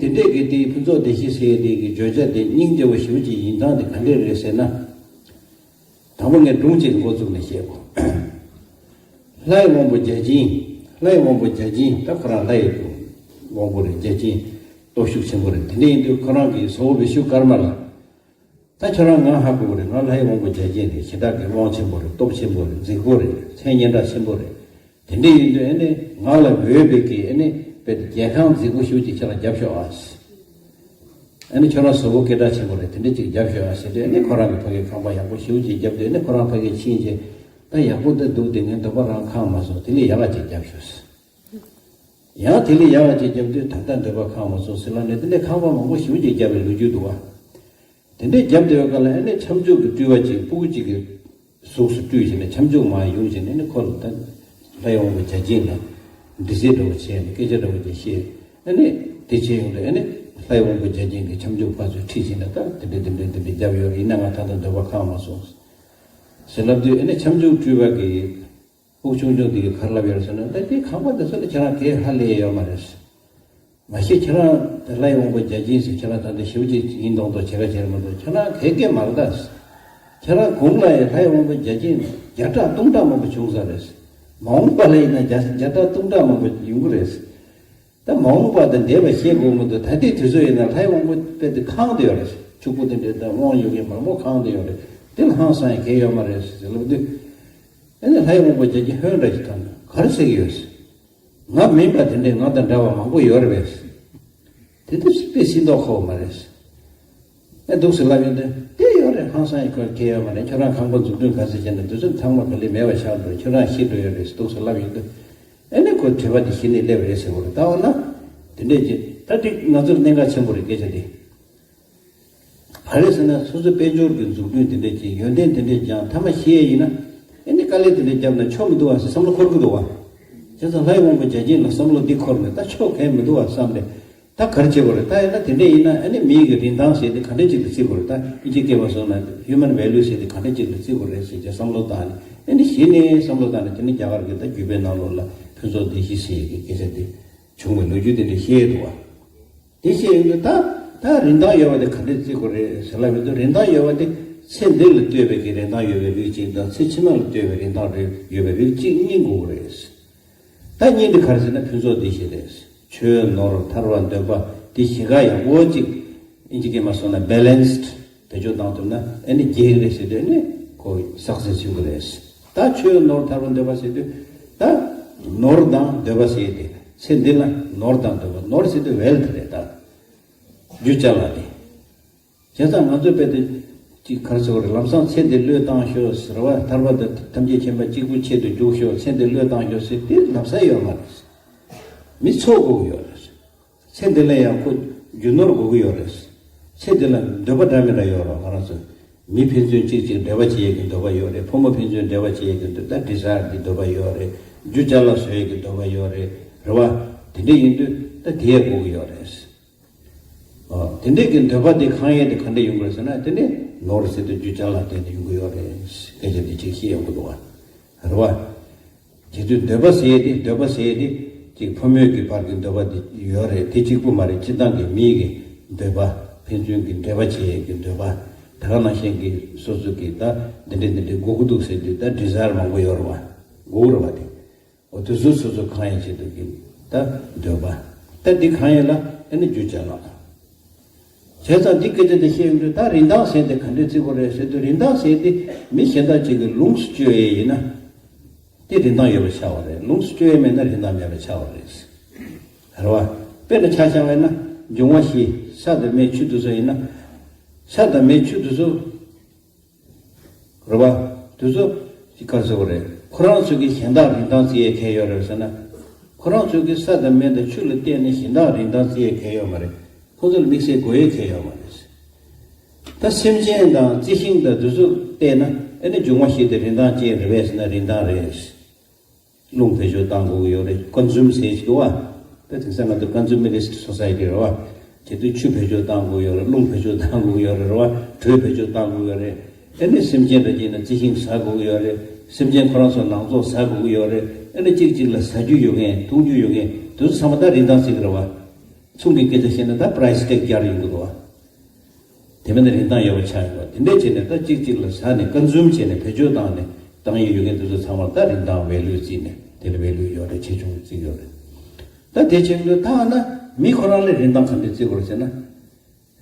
དེ། དེ་འདྲས་ཀྱི་དེ་ཕུན་ཚོགས་བདེ་གཤིས་ཟེར་དེ་གི་བརྗོད་བྱ་དེ་སྙིང་རྗེ་བོ་ཞེ་པོ་ཅིག་ཡིན་སྟངས་དེ་ག་འདྲས་རེད་ཟེར་ན། དང་པོ་ངས་སྒྲུང་གཅིག་འགོ་བཙུགས་ནས་བཤད་གོ། ལྷའི་དབང་པོ་བརྒྱ་བྱིན། ལྷའི་དབང་པོ་བརྒྱ་བྱིན་ད་ཁོ་རང་ལྷའི་དབང་པོ་རེད། བརྒྱ་བྱིན་སྟོབས་ཤུགས་ཆེན་པོ་རེད། དེ་འདྲ་ཡིན་དུས་ཁོ་རང་གི་བཟའ་བོ་བི་ཤུ་ཀརྨ་ལ། ད་ཁྱོད་རང་ང་ཧ་གོ་གི་རེད། ང་ལྷའི་དབང་པོ་བརྒྱ་བྱིན་རེད། ཞེ་དྲག་གི་དབང་ཆེན་པོ་རེད། སྟོབས་ཆེན་པོ་རེད། རྫིག་པོ་རེད། མཚན་སྙན་གྲགས་ཆེན་པོ་རེད། དེ་འདྲ་ཡིན་དུས་ཨ་ནི་ང་ལ་འོས་པའི་གི་ཨ་ནི་དཔེ་རྒྱལ་ཁང་རྫིག་པོ་ཞེ་པོ་ཅིག་ཁྱེད་རང་རྒྱབ་ཤོག་ཨ། ཨ་ནི་ཁྱོད་རང་བཟོ་བོ་སྐད་གྲགས་ཆེན་པོ་རེད། དེ་འདྲ་ཅིག་རྒྱབ་ཤོག་ཨ་ཟེར་དུས། ཨ་ནི་ཁོ་རང་གི་ཕ་གི་ཁང་པ་ཡག་པོ་ཞེ་པོ་ཅིག་བརྒྱབ་དུས། ཨ་ནི་ཁོ་རང་ཕ་གི་ཕྱིན་རྗེས། ད་ཡག་པོ་འདི་འདུག་དེ་ངའི་འདོད་པ་རང་ཁེངས་མ་སོང་། དེ་ལས་ཡག་ག་ཅིག་རྒྱབ་ཤོག་ཟེར། ཡང་དེ་ལས་ཡག་ག་ཅིག་རྒྱབ་དུས། ད་ལྟ་འདོད་པ་ཁེངས་མ་སོང་ཟེར་ལབ་ནས། དེ་འདྲའི་ཁང་པ་མང་པོ་ཞེ་པོ་ཅིག་བརྒྱབ་པའི་ལོ་རྒྱུས་འདུག་བ། དེ་འདྲའི་རྒྱབ་བསྡད་པའི་སྐབས་ལ་ཨ་ནི་ཁྱབ་འཇུག་གི་སྤྲུལ་པ་ཅིག་སྤུ་གུ་ཅིག་གི་གཟུགས་སུ་སྤྲུལ་བྱས་ནས། ཁྱབ་འཇུག་མར་ཡོང་བྱས་ནས། ཨ་ནི་ཁོ་ལ་ད་ལྷའི་དབང་པོ་བརྒྱ་བྱིན་ལ་འདྲི་རྩད་འདྲ་བོ་བྱས་ནས། སྐད་ཆ་འདྲ་བོ་ཅིག་བཤད། ཨ་ནི་དེ་བྱས་ཡོང་དུས་ཨ་ནི་ལྷའི་དབང་པོ་བརྒྱ་བྱིན་གྱིས་ཁྱབ་འཇུག་ཕར་ཚུར་ཁྲིད་བྱས་ནས། ད་དེ་འདྲ་དེ་འདྲ་དེ་འདྲ་བརྒྱབ་ཡོད་རེད། ཡིན་ན་ང་ད་ལྟ་འདོད་པ་ཁེངས་མ་སོང་ཟེར་ལབ་དུས། ཨ་ནི་ཁྱབ་འཇུག་སྤྲུལ་པ་གིས། ཕྲུ་གུ་ཆུང་ཆུང་དེ་གིས་ག་རེ་ལབ་ཡོད་ཟེར་ན། ད་དེ་ཁང་པ་དེ་ཚོ་ལ་ཁྱེད་རང་གས་ཧ་ལས་ཡོད་མ་རེད། མ་གཞི་ཁྱེད་རང་དེ་ལྷའི་དབང་པོ་བརྒྱ་བྱིན་ཟེར་ཁྱེད་རང་ད་ལྟ་ཞེ་པོ་ཅིག་ཡིན་མདོག་མདོག་བྱེད་ག་བྱེད་མ་གཏོགས། ཁྱེད་རང་གས་གས་མ་རེད་ད། ཁྱེད་རང་གོང་ལ་ཡང་ལྷའི་དབང་པོ་བརྒྱ་བྱིན་བརྒྱ་ཕྲག་སྟོང་ཕྲག་མང་པོ་བྱུང་ས་རེད། མ་འོངས་པ་ལ་ཡིན་ན་བརྒྱ་བརྒྱ་ཕྲག་སྟོང་ཕྲག་མང་པོ་ཡོང་གི་རེད། ད་མ་འོངས་པ་དང་འདས་པ་ཤེས་དགོས་མི་འདུག་ད་ལྟའི་དུས་ཚོད་ཡིན་ན་ལྷའི་དབང་པོ་དཔེ་དེ་ཁེངས་བསྡད་ཡོད་རེད། ཕྲུ་གུ་དེ་འདྲའི་ད་དབང་ཡོད་མཁན་མང་པོ་ཁེངས་བསྡད་ཡོད་རེད། དེ་ལ་ཧང་སང་ཡ་གས་ཡོད་མ་རེད་ཟེར་ལབ་དུས། ཨ་ནི་ལྷའི་དབང་པོ་བརྒྱ་བྱིན་ཧོན་འདྲ་ཞིག་ཐོན་ནས་ག་རེ་ཟེར་གྱི་ཡོད་ཟེར། ང་མིན་པ་དེ་འདྲའི་ང་དང་འདྲ་བ་མང་པོ་ཡོད་རེད་པས་ཟེར། དེ་དུས་དཔེ་སྲིད་མདོག་ཁ་པོ་མ་རེད་ཟེར། ཨ། འདུག་སེ་ལབ་ཡོང་དུས། དེ་ཡོད་རེད། ཧང་སང་ཡ་ཁོ་གས་ཡོད་མ་རེད། ཁྱོད་རང་ཁང་པ་འཛུགས་སྐྲུན་ག་ཚོད་བྱས་ན་དུས་ཚོད་ཚང་མ་ག་ལེར་མེད་པ་ཆགས་འགྲོ། ཁྱོད་རང་ཤི་འགྲོ་ཡོད་རེད་ཟེར་འདུག་སེ་ལབ་ཡོང་དུས། ཨ་ནི་ཁོ་དྲི་བ་དེ་གཞི་ནས་སླེབས་རེད་ཟེར་བ་རེད། ད་འོ་ན་དེ་འདྲས་ཀྱི་ད་དེ་ང་ཚོར་གནད་འགག་ཆེན་པོ་རེད། སྐད་ཆ་དེ། ག་རེ་ཟེར་ན། སོ་སོའི་དཔལ་འབྱོར་གྱི་འཛུགས་སྐྲུན་དེ་འདྲས་ཀྱི་ཡོན་ཏན་དེ་འདྲས་ཀྱང་ཐ་མ་ཤེས་ཡ་ཡིན་ན། ཨ་ནི་དཀའ་ལས་དེ་འདྲས་བརྒྱབ་ན་ཆོ་མི་འདུག་བ་ཟེར་བསམ་བློ་འཁོར་གི་འདུག་བ། བྱས་ཙང་ལྷའི་དབང་པོ་བརྒྱ་བྱིན་ལ་བསམ་བློ་འདི་འཁོར་ནས། ད་ཆོ་གས་མི་འདུག་བ་བསམ་ནས། ད་ག་རེ་བྱེད་དགོས་རེད། ད་ཡིན་ན་དེ་འདྲས་ཡིན་ན། ཨ་ནི་མི་གི་རིན་ཐང་ཟེར་དེ་ག་འདྲས་ཅིག་ལ་བརྩི་དགོས་རེད། ད་ཨིན་ཇིའི་སྐད་པ་སོང་ན་human value ཟེར་དེ་ག་འདྲས་ཅིག་ལ་བརྩི་དགོས་རེད་ཟེར་བྱས་བསམ་བློ་བཏང་ནས། ཨ་ནི་གཞི་ནས་བསམ་བློ་བཏང་ནས། དེ་ནི་རྒྱ་གར་གྱི་ད་རྒྱུད་པའི་ནང་ལོགས་ལ། ཕུན་ཚོགས་བདེ་སྐྱིད་ཟེར་ཡས་ཀྱི་སྐད་ཆ་དེ་བྱུང་བའི་ལོ་རྒྱུས་དེ་འདྲ་བཤད་འདུག་བ། དེ་བཤད་ཡོང་དུས་ད་ད་རིན་ཐང་ཡོད་པ་དེ་ག་འདྲས་བརྩི་དགོས་རེད་ཟེར་ལབ་ཡོང་དུས། རིན་ཐང་ཡོད་པ་དེ་ཚེ་འདི་ལ་ལྟོས་པའི་གི་རིན་ཐང་ཡོད་པའི་རིགས་གཅིག་དང་། ཚེ་ཕྱི་མ་ལ་ལྟོས་པའི་རིན་ཐང་རེ་ཡོད་པའི་རིགས་གཅིག་གཉིས་དགོས་ཀྱི་རེད། ད་གཉིས་འདི་ག་རེ་ཟེར་ན་ཕུན་ཚོགས་བདེ་སྐྱིད་རེད། ཆོས་ནོར་ཐར་པ་འདོད་པ་དེ་གཞི་ག་ཡག་པོ་གཅིག་ཨིན་ཇི་སྐད་མ་སོང་ན་བེ་ལེན་སི་བེད་སྤྱོད་བཏང་ཐུབ་ན་ཨ་ནི་རྒྱལ་རེད་ཟེར་དུས་ཨ་ནི་ཁོ་སག་སེ་སི་ཡོང་གི་རེད། ད་ཆོས་ནོར་ཐར་པ་འདོད་པ་ཟེར་དུས་ད་ནོར་དང་འདོད་པ་ཟེར་ཏེ་ཚེ་འདི་ལ་ནོར་དང་འདོད་པ། ནོར་ཟེར་དུས་ཝེལ་ཐི་རེད། ད་རྒྱུ་ཅ་ལག་དེ། བྱས་ཙང་ང་ཚོས་དཔེ་དེ་ཅིག་ག་རེ་ཟེར་དགོས་རེད། ལམ་སང་ཚེ་འདི་བློས་བཏང་ཤོག་ཟེར་བ། ཐར་པ་དང་ཐམས་ཅད་མཁྱེན་པ་གཅིག་པུ་ཆེད་དུ་འཇུག་ཤོག་ཚེ་འདི་བློས་བཏང་ཤོག་ཟེར་དེ་ལབ་ས་ཡོད་མ་རེད། མི་འཚོ་དགོས་ཀྱི་ཡོད་རེད། ཚེ་འདི་ལ་ཡང་ཁོ་རྒྱུ་ནོར་དགོས་ཀྱི་ཡོད་རེད། ཚེ་འདི་ལ་འདོད་པ་འདྲ་མི་འདྲ་ཡོད་རེད། ང་རང་ཚོ་མི་ཕན་ཚུན་གཅིག་གཅིག་འབྲེལ་བ་བྱེད་ཡས་ཀྱི་འདོད་པ་ཡོད་རེད། ཕོ་མོ་ཕན་ཚུན་འབྲེལ་བ་བྱེད་ཡས་ཀྱི་འདོད། ད་ཌི་ཛའི་ཡར་གྱི་འདོད་པ་ཡོད་རེད། རྒྱུ་ཅ་ལག་བཟོ་ཡས་ཀྱི་འདོད་པ་ཡོད་རེད། རེད་བ། དེ་འདྲ་ཡིན་དུས་ད་དེ་ཡས་དགོས་ཀྱི་ཡོད་རེད། ཨ། དེ་འདྲས་ཀྱི་འདོད་པ་དེ་ཁེངས་ཡས་དེ་ག་འདྲས་ཡོང་གི་རེད་ཟེར་ན། དེ་ནི་ནོར་ཟེར་དུས་རྒྱུ་ཅ་ལག་དེ་ནི་ཡོང་གི་ཡོད་རེད། སྐད་ཆ་དེ་གཅིག་བཤད་ཡོང་གི་འདུག་བ། རེད་བ། དེ་དུས་འདོད་པ་ཟེར་ཡས་དེ། འདོད་པ་ཟེར་ཡས་དེ་གཅིག་ཕོ་མོའི་གི་བར་གྱི་འདོད་པ་དེ་ཡོད་རེད། དེ་གཅིག་པུ་མ་རེད། སྤྱིར་བཏང་གི་མིའི་གི་འདོད་པ། ཕན་ཚུན་གྱི་འབྲེལ་བ་བྱེད་ཡས་ཀྱི་འདོད་པ། ད་ག་ནང་བཞིན་གྱི་སོ་སོ་གི་ད་འདི་འདྲས་འདི་འདྲས་དགོས་ཀྱི་འདུག་ཟེར་དུས་ད་ཌི་ཛའི་ཡར་མང་པོ་ཡོད་རེད་བ། དགོས་རེད་བ་དེ། འོ་དེ་ཚོ་སོ་སོ་ཁེངས་ཡས་ཆེད་དུ་གི་ད་འདོད་པ། ད་འདི་ཁེངས་ཡས་ལ་ཨ་ནི་རྒྱུ་ཅ་ལག། བྱས་ཙང་འདི་སྐད་ཆ་འདི་བཤད་ཡོང་དུས་ད་རིན་ཐང་ཟེར་དེ་ག་འདྲས་བརྩི་དགོས་རེད་ཟེར་དུས། རིན་ཐང་ཟེར་དེ་མི་གཞན་དག་ཅིག་གིས་ལོངས་སུ་སྤྱོད་ཡས་ཡིན་ན་དེ་རིན་ཐང་ཡོད་པ་ཆགས་པ་རེད། ལོངས་སུ་སྤྱོད་ཡས་མེད་ན་རིན་ཐང་མེད་པ་ཆགས་པ་རེད། རེད་བ། དཔེར་ན་ཆ་བཞག་པ་ཡིན་ན་འབྱུང་བ་བཞི། ས་དང་མེ་ཆུ་དེ་ཚོ་ཡིན་ན། ས་དང་མེ་ཆུ་དེ་ཚོ། རེད་བ། དེ་ཚོ་ག་རེ་ཟེར་དགོས་རེད། ཁོ་རང་ཚོ་གིས་གཞན་དག་རིན་ཐང་བརྩི་ཡས་གང་ཡོད་རེད་ཟེར་ན། ཁོ་རང་ཚོ་གིས་ས་དང་མེ་དང་ཆུ་ལ་བལྟས་ནས་གཞན་དག་རིན་ཐང་བརྩི་ཡས་གང་ཡོད་མ་རེད། ཁོ་ཚོ་ལ་དམིགས་བསལ་དགོས་ཡས་གང་ཡོད་མ་རེད། ད་སེམས་ཅན་དང་རྩི་ཤིང་དང་དེ་ཚོ་བལྟས་ན་ཨ་ནི་འབྱུང་བ་བཞི་དེ་རིན་ཐང་ཅན་རེད་པས་ཟེར་ན་རིན་ཐང་རེད། རླུང་བེད་སྤྱོད་གཏང་དགོས་ཀྱི་ཡོད་རེད། ཀོན་སུམ་ཟེར་གྱི་འདུག་བ། ད་དེང་སང་ང་ཚོ་ཀོན་སུམ་མི་ནི་སི་ཊི་སོ་སའི་ཊི་རེད་བ། དེ་དུས་ཆུ་བེད་སྤྱོད་གཏང་དགོས་ཀྱི་ཡོད་རེད། རླུང་བེད་སྤྱོད་གཏང་དགོས་ཀྱི་ཡོད་རེད། རེད་བ། དྲོད་བེད་སྤྱོད་གཏང་དགོས་ཀྱི་ཡོད་རེད། ཨ་ནི་སེམས་ཅན་འདྲ་ཅིག་ཡིན་ན་རྩི་ཤིང་ཟ་དགོས་ཀྱི་ཡོད་རེད། སེམས་ཅན་ཁོ་རང་ཚོ་ནང་ཚོགས་ཟ་དགོས་ཀྱི་ཡོད་རེད། ཨ་ནི་གཅིག་གཅིག་ལ་ཟ་རྒྱུ་ཡོད་མཁན། འཐུང་རྒྱུ་ཡོད་མཁན་དེ་ཚོ་ཚང་མ་ད་རིན་ཐང་བརྩི་གི་རེད་བ། ཚོང་གི་སྐད་ཆ་བཤད་ན་ད་པ་རའི་སི་ཊེག་རྒྱག་ཡོང་གི་འདུག་བ། དེ་མིན་ན་རིན་ཐང་ཡོད་པ་ཆགས་ཡོད་པ། དེ་འདྲས་བྱས་ནས་ད་གཅིག་གཅིག་ལ་ཟ་ནས་ཀོན་སུམ་བྱས་ནས་བེད་སྤྱོད་བཏང་ནས་བཏང་ཡས་ཡོད་མཁན་དེ་ཚོ་ཚང་མར་ད་རིན་ཐང་ཝེ་ལུ་བརྩིས་ནས་དེ་ལ་ཝེ་ལུ་ཡོད་རེད། ཆེ་ཆུང་བརྩི་ཡོད་རེད། ད་དེ་བྱེད་དུས་ད་ན་མི་ཁོ་རང་ལ་རིན་ཐང་ག་འདྲས་བརྩི་དགོས་རེད་ཟེར་ན།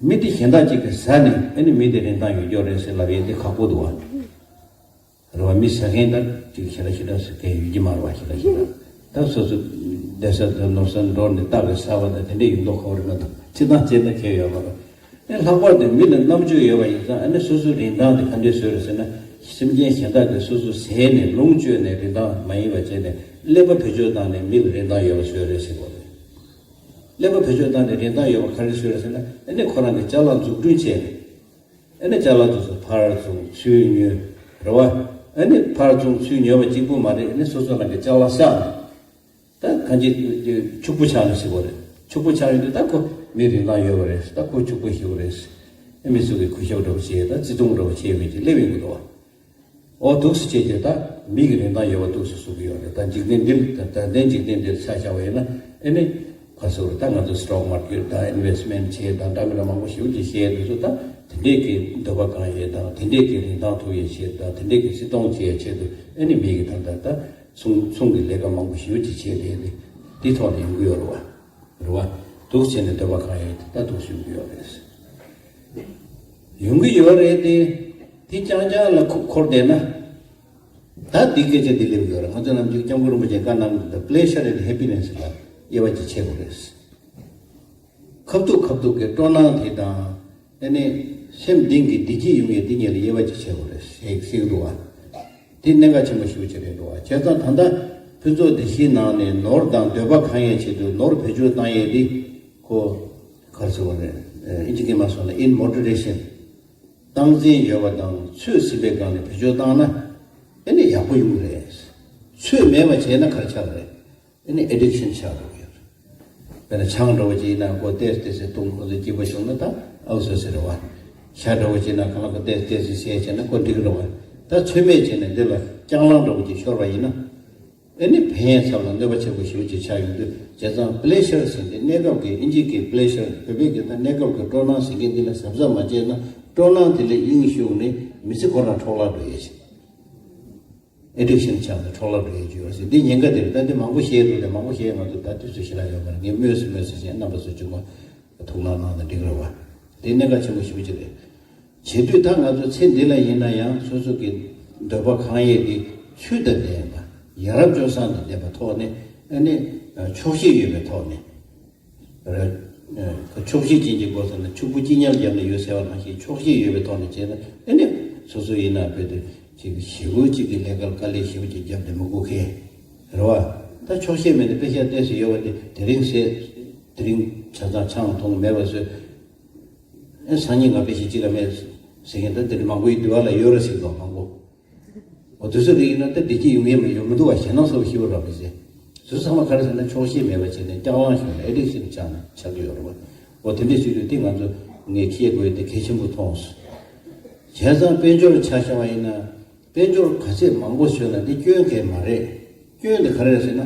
མི་དེ་གཞན་དག་ཅིག་གིས་ཟ་ནས་ཨ་ནི་མི་དེ་རིན་ཐང་ཡོད་ཀྱི་ཡོད་རེད་ཟེར་ལབ་ཡས་དེ་ཁག་པོ་འདུག་བ། རེད་བ། མི་ཟ་མཁན་ད་ཅིག་ཞེ་དྲག་ཞེ་དྲག་ཟེར་མཁན་ཡོད་ཀྱི་མ་རེད་བ། ཞེ་དྲག་ཞེ་དྲག་ད་སོ་སོ་བསྡད་ས་དང་ནོར་ས་འགྲོ་ནས་སྟབས་ཀྱིས་ཟ་བ་དང་དེ་འདྲས་ཡོད་མདོག་ཁ་པོ་རེད་མ་གཏོགས་སྤྱིར་བཏང་བྱས་ན་ཁྱད་ཡོད་མ་རེད། ཨེ་ལྷག་པར་དུ་མི་ལ་རྣམ་དཔྱོད་ཡོད་པ་ཡིན་ཙང་ཨ་ནི་སོ་སོའི་རིན་ཐང་དེ་ག་འདྲས་བཟོས་རེད་ཟེར་ན། སེམས་ཅན་གཞན་དག་གིས་སོ་སོ་ཟས་ནས་ལོངས་སྤྱོད་ནས་རིན་ཐང་མ་ཡིན་པ་བྱས་ནས་ཀླད་པ་བེད་སྤྱོད་བཏང་ནས་མི་ལ་རིན་ཐང་ཡོད་པ་བཟོས་རེད་ཟེར་དགོས་རེད། ཀླད་པ་བེད་སྤྱོད་བཏང་ནས་རིན་ཐང་ཡོད་པ་ག་རེ་བཟོས་རེད་ཟེར་ན། ཨ་ནི་ཁོ་རང་གི་ཅ་ལག་འཛུགས་སྐྲུན་བྱས་ནས། ཨ་ནི་ཅ་ལག་དེ་ཚོ་ཕར་བཙོང་ཚུར་ཉོ། རེད་བ། ཨ་ནི་ཕར་བཙོང་ཚུར་ཉོ་བ་གཅིག་པུ་མ་རེད། ཨ་ནི་སོ་སོ་རང་གི་ཅ་ལག་བསགས་ནས་ད་གང་ཅི་ཕྱུག་པོ་ཆགས་ནས་ཟེར་བ་རེད། ཕྱུག་པོ་ཆགས་ཡོང་དུས་ད་ཁོ་མི་རིན་ཐང་ཡོད་པ་རེད། ད་ཁོ་ཕྱུག་པོ་ཞེ་པོ་རེད། ཨ་མི་ཚོ་གིས་གུས་ཞབས་འདྲ་པོ་བྱེད། ད་བརྩི་མཐོང་འདྲ་པོ་བྱེད་པའི་ཅིག་སླེབས་ཡོང་གི་འདུག་བ། འོ་འདུག་སེ་བྱས་ཏེ་ད་མི་གི་རིན་ཐང་ཡོད་པ་འདུག་སེ་བཟོ་གི་ཡོད་རེད། ད་འཇིག་རྟེན་འདིར་ད་ད་ལྟའི་འཇིག་རྟེན་འདིར་ཆ་བཞག་པ་ཡིན་ན་ཨ་ནི་ག་ཚོད་རེད། ད་ང་ཚོ་སི་ཊོག་མར་ཀེཊ་དང་ཨིན་ཝེ་སི་མེན་ཊི་བྱེད་དང་འདྲ་མི་འདྲ་མང་པོ་ཞེ་པོ་ཅིག་བྱས། དེ་ཚོ་ད་དེ་འདྲས་ཀྱི་འདོད་པ་སྐང་ཡས་དང་དེ་འདྲས་ཀྱི་རིན་ཐང་ཐོབ་ཡས་ཆེད་དང་དེ་འདྲས་ཀྱི་བརྩི་མཐོང་བྱེད་ཡས་ཆེད་དུ་ཨ་ནི་མི་གི་ད་ལྟ་ད་ཚོང་ཚོང་གི་ལས་ཀ་མང་པོ་ཞེ་པོ་ཅིག་བྱས་ཏེ་ཨ་ནི་དེ་ཐོག་ནས་ཡོང་གི་ཡོད་རེད་བ། རེད་བ། འདུག་སེ་བྱས་ནས་འདོད་པ་སྐང་ཡས་དེ་ད་འདུག་སེ་ཡོང་གི་ཡོད་རེད། ཡོང་གི་ཡོད་རེད་དེ། དེ་རྐྱང་རྐྱང་ལ་ཁུག་འཁོར་བསྡད་ན། ད་འདི་སྐད་ཆ་འདི་སླེབས་ཡོད་རེད། ང་ཚོ་ནམ་རྒྱུན་སྐྱབས་མགོན་རིན་པོ་ཆེས་བཀའ་གནང་གི་འདུག pleasure and happiness ལ་དབྱེ་བ་ཅིག་ཕྱེ་དགོས་རེད། ཁ་ཐུག་ཁ་ཐུག་གི་སྤྲོ་སྣང་དེ་དང་། དེ་ནས་སེམས་གཏིང་གི་བདེ་སྐྱིད་ཡོང་ཡས་དེ་གཉིས་ལ་དབྱེ་བ་ཅིག་ཕྱེ་དགོས་རེད་ཟེར་གྱི་འདུག་བ། དེ་གནད་འགག་ཆེན་པོ་ཞེ་པོ་ཅིག་རེད་འདུག་བ། བྱས་ཙང་ད་ལྟ་ཕུན་ཚོགས་བདེ་སྐྱིད་ནང་ནས་ནོར་དང་འདོད་པ་སྐང་ཡས་ཆེད་དུ་ནོར་བེད་སྤྱོད་བཏང་ཡས་དེ་ཁོ་ག་རེ་ཟེར་དགོས་རེད། ཨིན་ཇི་སྐད་མ་སོང་ན་in moderation། སྟངས་འཛིན་ཡོད་པ་དང་ཚོད་ཟིན་པའི་སྒང་ནས་བེད་སྤྱོད་བཏང་ན་ཨེ་ནི་ཡག་པོ་ཡོང་གི་རེད། ཚོད་མེད་པ་བྱས་ན་ག་རེ་ཆགས་རེད། ཨེ་ནི་ཨེ་ཌིག་ཤན་ཆགས་འགྲོ་གི་ཡོད་རེད། དཔེར་ན་ཆང་འདྲ་བོ་ཅིག་ཡིན་ན་ཁོ་ཏོག་ཙམ་ཏོག་ཙམ་འཐུང་ཁོ་ཚོ་སྐྱིད་པོ་བྱུང་ན་ད་ཨའུ་སོ་སོ་རེད་བ། ཇ་འདྲ་བོ་ཅིག་ཡིན་ན་གང་ལ་ཁོ་ཏོག་ཙམ་ཏོག་ཙམ་བཟས་བྱས་ན་ཁོ་འགྲིག་གི་རེད་བ། ད་ཚོད་མེད་བྱས་ནས་འདི་ལ་རྐྱང་ལངས་འདྲ་བོ་ཅིག་ཤོར་བ་ཡིན་ན། ཨེ་ནི་ཕན་ཡོན་ཚབ་ལ་གནོད་པ་ཆེན་པོ་ཞེ་པོ་ཅིག་ཆགས་ཡོང་དུས། བྱས་ཙང་པི་ལེ་ཤར་ཟེར་ཏེ་གནས་སྐབས་ཀྱི་ཨིན་ཇི་གི་པི་ལེ་ཤར། བོད་པའི་གི་ད་གནས་སྐབས་ཀྱི་སྤྲོ་སྣང་ཟེར་མཁན་འདི་ལ་གཟབ་གཟབ་མ་བྱས་ན། སྤྲོ་སྣང་དེ་ལས་དབྱིངས་ཞུགས་ནས་མི་ཚེ་ཁོ་རང་འཕྲོ་བརླག་འགྲོ་ཡས་ཤིག་ཨེ་ཌིག་ཤན་ཆགས་ནས་འཕྲོ་བརླག་འགྲོ་ཡས་ཅིག་ཡོད་ཟེར། འདི་ཉེན་ཁ་དེ་རེད། ད་འདི་མང་པོ་བཤད་འདུག་ད་མང་པོ་བཤད། ང་ཚོ་ད་དུས་ཚོད་ཞེ་དྲག་ཡོད་མ་རེད། ངས་སྨོས་སུ་སྨོས་སུ་བྱས། རྣམ་པ་ཚོ་གཅིག་མ་ཐུགས་སྣང་གནང་ན་འགྲིག་རེད་བ། དེ་གནད་འགག་ཆེན་པོ་ཞེ་པོ་ཅིག་རེད། བྱེད་དུས་ད་ང་ཚོ་ཚེ་འདི་ལ་ཡིན་ན་ཡང་སོ་སོ་གི་འདོད་པ་གང་ཡོད་དེ་ཚུལ་དང་ལྡན་པ། ཡ་རབས་སྤྱོད་བཟང་དང་ལྡན་པའི་ཐོག་ནས། ཨ་ནི་ཆོག་ཤེས་ཡོད་པའི་ཐོག་ནས། རེད། ཆོག་ཤེས་ཅན་གྱི་སྒོ་ཟེར་ན་ཕྱུག་པོ་སྐྱིད་ཉལ་རྒྱབ་ནས་ཡོད་ཟེར་བ་ནང་བཞིན། ཆོག་ཤེས་ཡོད་པའི་ཐོག་ནས་བྱས་ན། ཨ་ནི་སོ་སོ་ཡིན་ན་བོད་དུ་ཅིག་ཞེ་པོ་ཅིག་གི་ལས་ཀ་དཀའ་ལས་ཞེ་པོ་ཅིག་བརྒྱབ་ནས་མི་དགོས་མཁན་རེད་བ། ད་ཆོག་ཤེས་མེད་ནས་དཔེ་ཤ་སྟེར་སྲོལ་ཡོད་པ་དེ་དེ་རིང་ཟས། དེ་རིང་ཆ་ཚང་ཆང་འཐུང་མེད་པ་བཟོས། ཨེ་སང་ཉིན་ང་དཔེ་ཤ་ཅིག་ལ་མེད་ཟེར་མཁན་ད་དེ་འདྲ་མང་པོ་ཡིན། འདི་བ་ལ་ཡོད་རེད་ཟེར་གི་འདུག་མང་པོ། འོ་དེ་ཚོ་རིགས་ཡིན་ན་ད་བདེ་སྐྱིད་ཡོང་ཡས་མི་ཡོང་མི་འདུག་བ། ཞེད་སྣང་ཚ་པོ་ཞེ་པོ་རག་གི་ཟེར། དེ་ཚོ་ཚང་མ་ག་རེ་ཟེར་ན་ཆོག་ཤེས་མེད་པ་བྱས་ནས་རྐྱང་ལངས་བྱུང་ནས་ཨེ་ཌིག་ཤན་ཆགས་ནས་ཆགས་ཀྱི་ཡོད་རེད་བ། འོ་དེ་འདྲས་བྱེད་དུས་དེ་ང་ཚོ་ངས་ཤེས་དགོས་ཡས་དེ་གལ་ཆེན་པོ་མཐོང་སོང་། བྱས་ཙང་དཔལ་འབྱོར་ཆ་བཞག་པ་ཡིན་ན། དཔལ་འབྱོར་ག་ཚད་མང་པོ་བཟོས་ན་དེ་སྐྱོན་གང་ཡང་མ་རེད། སྐྱོན་དེ་ག་རེ་རེད་ཟེར་ན།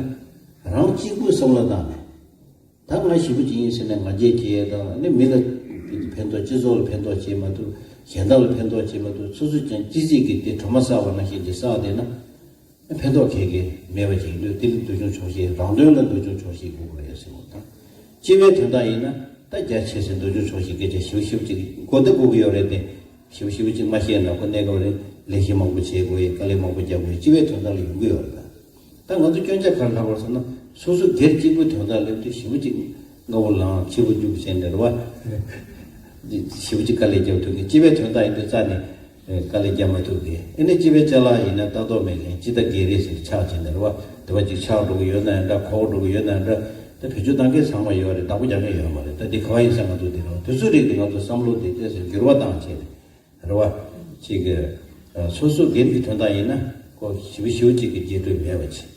རང་གཅིག་པུས་བསམ་བློ་བཏང་ནས། ད་ང་ཞེ་པོ་ཅིག་ཡིན་ཟེར་ནས་ང་རྒྱལ་སྐྱེ་ཡས་དང་། ཨ་ནི་མི་ལ་ཕན་ཐོགས། སྤྱི་ཚོགས་ལ་ཕན་ཐོགས་བྱེད་མ་ཐུབ། གཞན་དག་ལ་ཕན་ཐོགས་བྱེད་མ་ཐུབ། སོ་སོ་ཀྱང་ཅི་ཟིག་གི་དེ་གྲོ་མ་བསགས་པ་ནང་བཞིན་དེ་བསགས་བསྡད་ན། ཕན་ཐོགས་གང་ཡང་མེད་པ་ཅིག་ཡིན་དུས། དེ་ལ་འདོད་ཆུང་ཆོག་ཤེས། རང་དོན་ལ་འདོད་ཆུང་ཆོག་ཤེས་དགོས་ཀྱི་རེད་ཟེར་བ་དང་། སྤྱི་པའི་དོན་དག་ཡིན་ན་ད་རྒྱ་ཆེ་སའི་འདོད་ཆུང་ཆོག་ཤེས་སྐད་ཆ་ཞེ་པོ་ཞེ་པོ་ཅིག་གོ་བདེ་དགོས་ཀྱི་ཡོད་རེད་དེ། ཞེ་པོ་ཞེ་པོ་ཅིག་མ་བཤད་ན། ཁོ་གནས་སྐབས་རིང་ལས་གཞི་མང་པོ་བྱེད་དགོས་ཡས། དཀའ་ལས་མང་པོ་རྒྱག་དགོས་ཡས། སྤྱི་པའི་དོན་དག་ལ་ཡོང་གི་ཡོད་རེད་ད། ད་ང་ཚོ་སྐྱོན་ཆ་ག་རེ་ལྷག་པ་རེད་ཟེར་ན། སོ་སོ་སྒེར་གཅིག་པུའི་དོན་དག་སླེབས་དུས་ཞེ་པོ་ཅིག་སྔ་པོ་ལངས་ཕྱི་པོ་རྒྱུགས་བྱས་ནས་རེད་བ། ཞེ་པོ་ཅིག་དཀའ་ལས་རྒྱབ་ཐུབ་མཁན། སྤྱི་པའི་དོན་དག་ཡིན་དུས་རྩ་ནས་དཀའ་ལས་རྒྱབ་མ་ཐུབ་མཁན། ཨ་ནི་སྤྱི་པའི་ཅ་ལག་ཡིན་ན་ལྟ་རྟོག་མེད་མཁན། སྤྱི་ཟླ་བརྒྱད་རེ་ཟེར་ཆགས་བྱས་ནས་རེད་བ། དེ་བ་ཅིག་ཆགས་འགྲོ་གི་ཡོད་ན་ཡང་འདྲ། འཁོར་འགྲོ་གི་ཡོད་ན་ཡང་འདྲ། ད་བེད་སྤྱོད་བཏང་མཁན་ཚང་མ་ཡོད་རེད། བདག་པོ་རྒྱག་མཁན་ཡོད་མ་རེད། ད་འདི་ག་བ་ཡིན་ཟེར། ང་ཚོ་འདི་རེད་བ། དུས་ཚོད་རིགས་དེ་ང་ཚོ་བསམ་བློ་དེ་ཏོག་ཙམ་འགྱུར་བ་བཏང་བྱས་ནས། རེད་བ། ཅིག་གི་ཨ་སོ་སོ་སྒེར་གྱི་དོན་དག་ཡིན་ན་ཁོ་ཞེ་པོ་ཞེ་པོ་ཅིག་གི་རྒྱས་སྤྲོས་མེད་པ་བྱེད།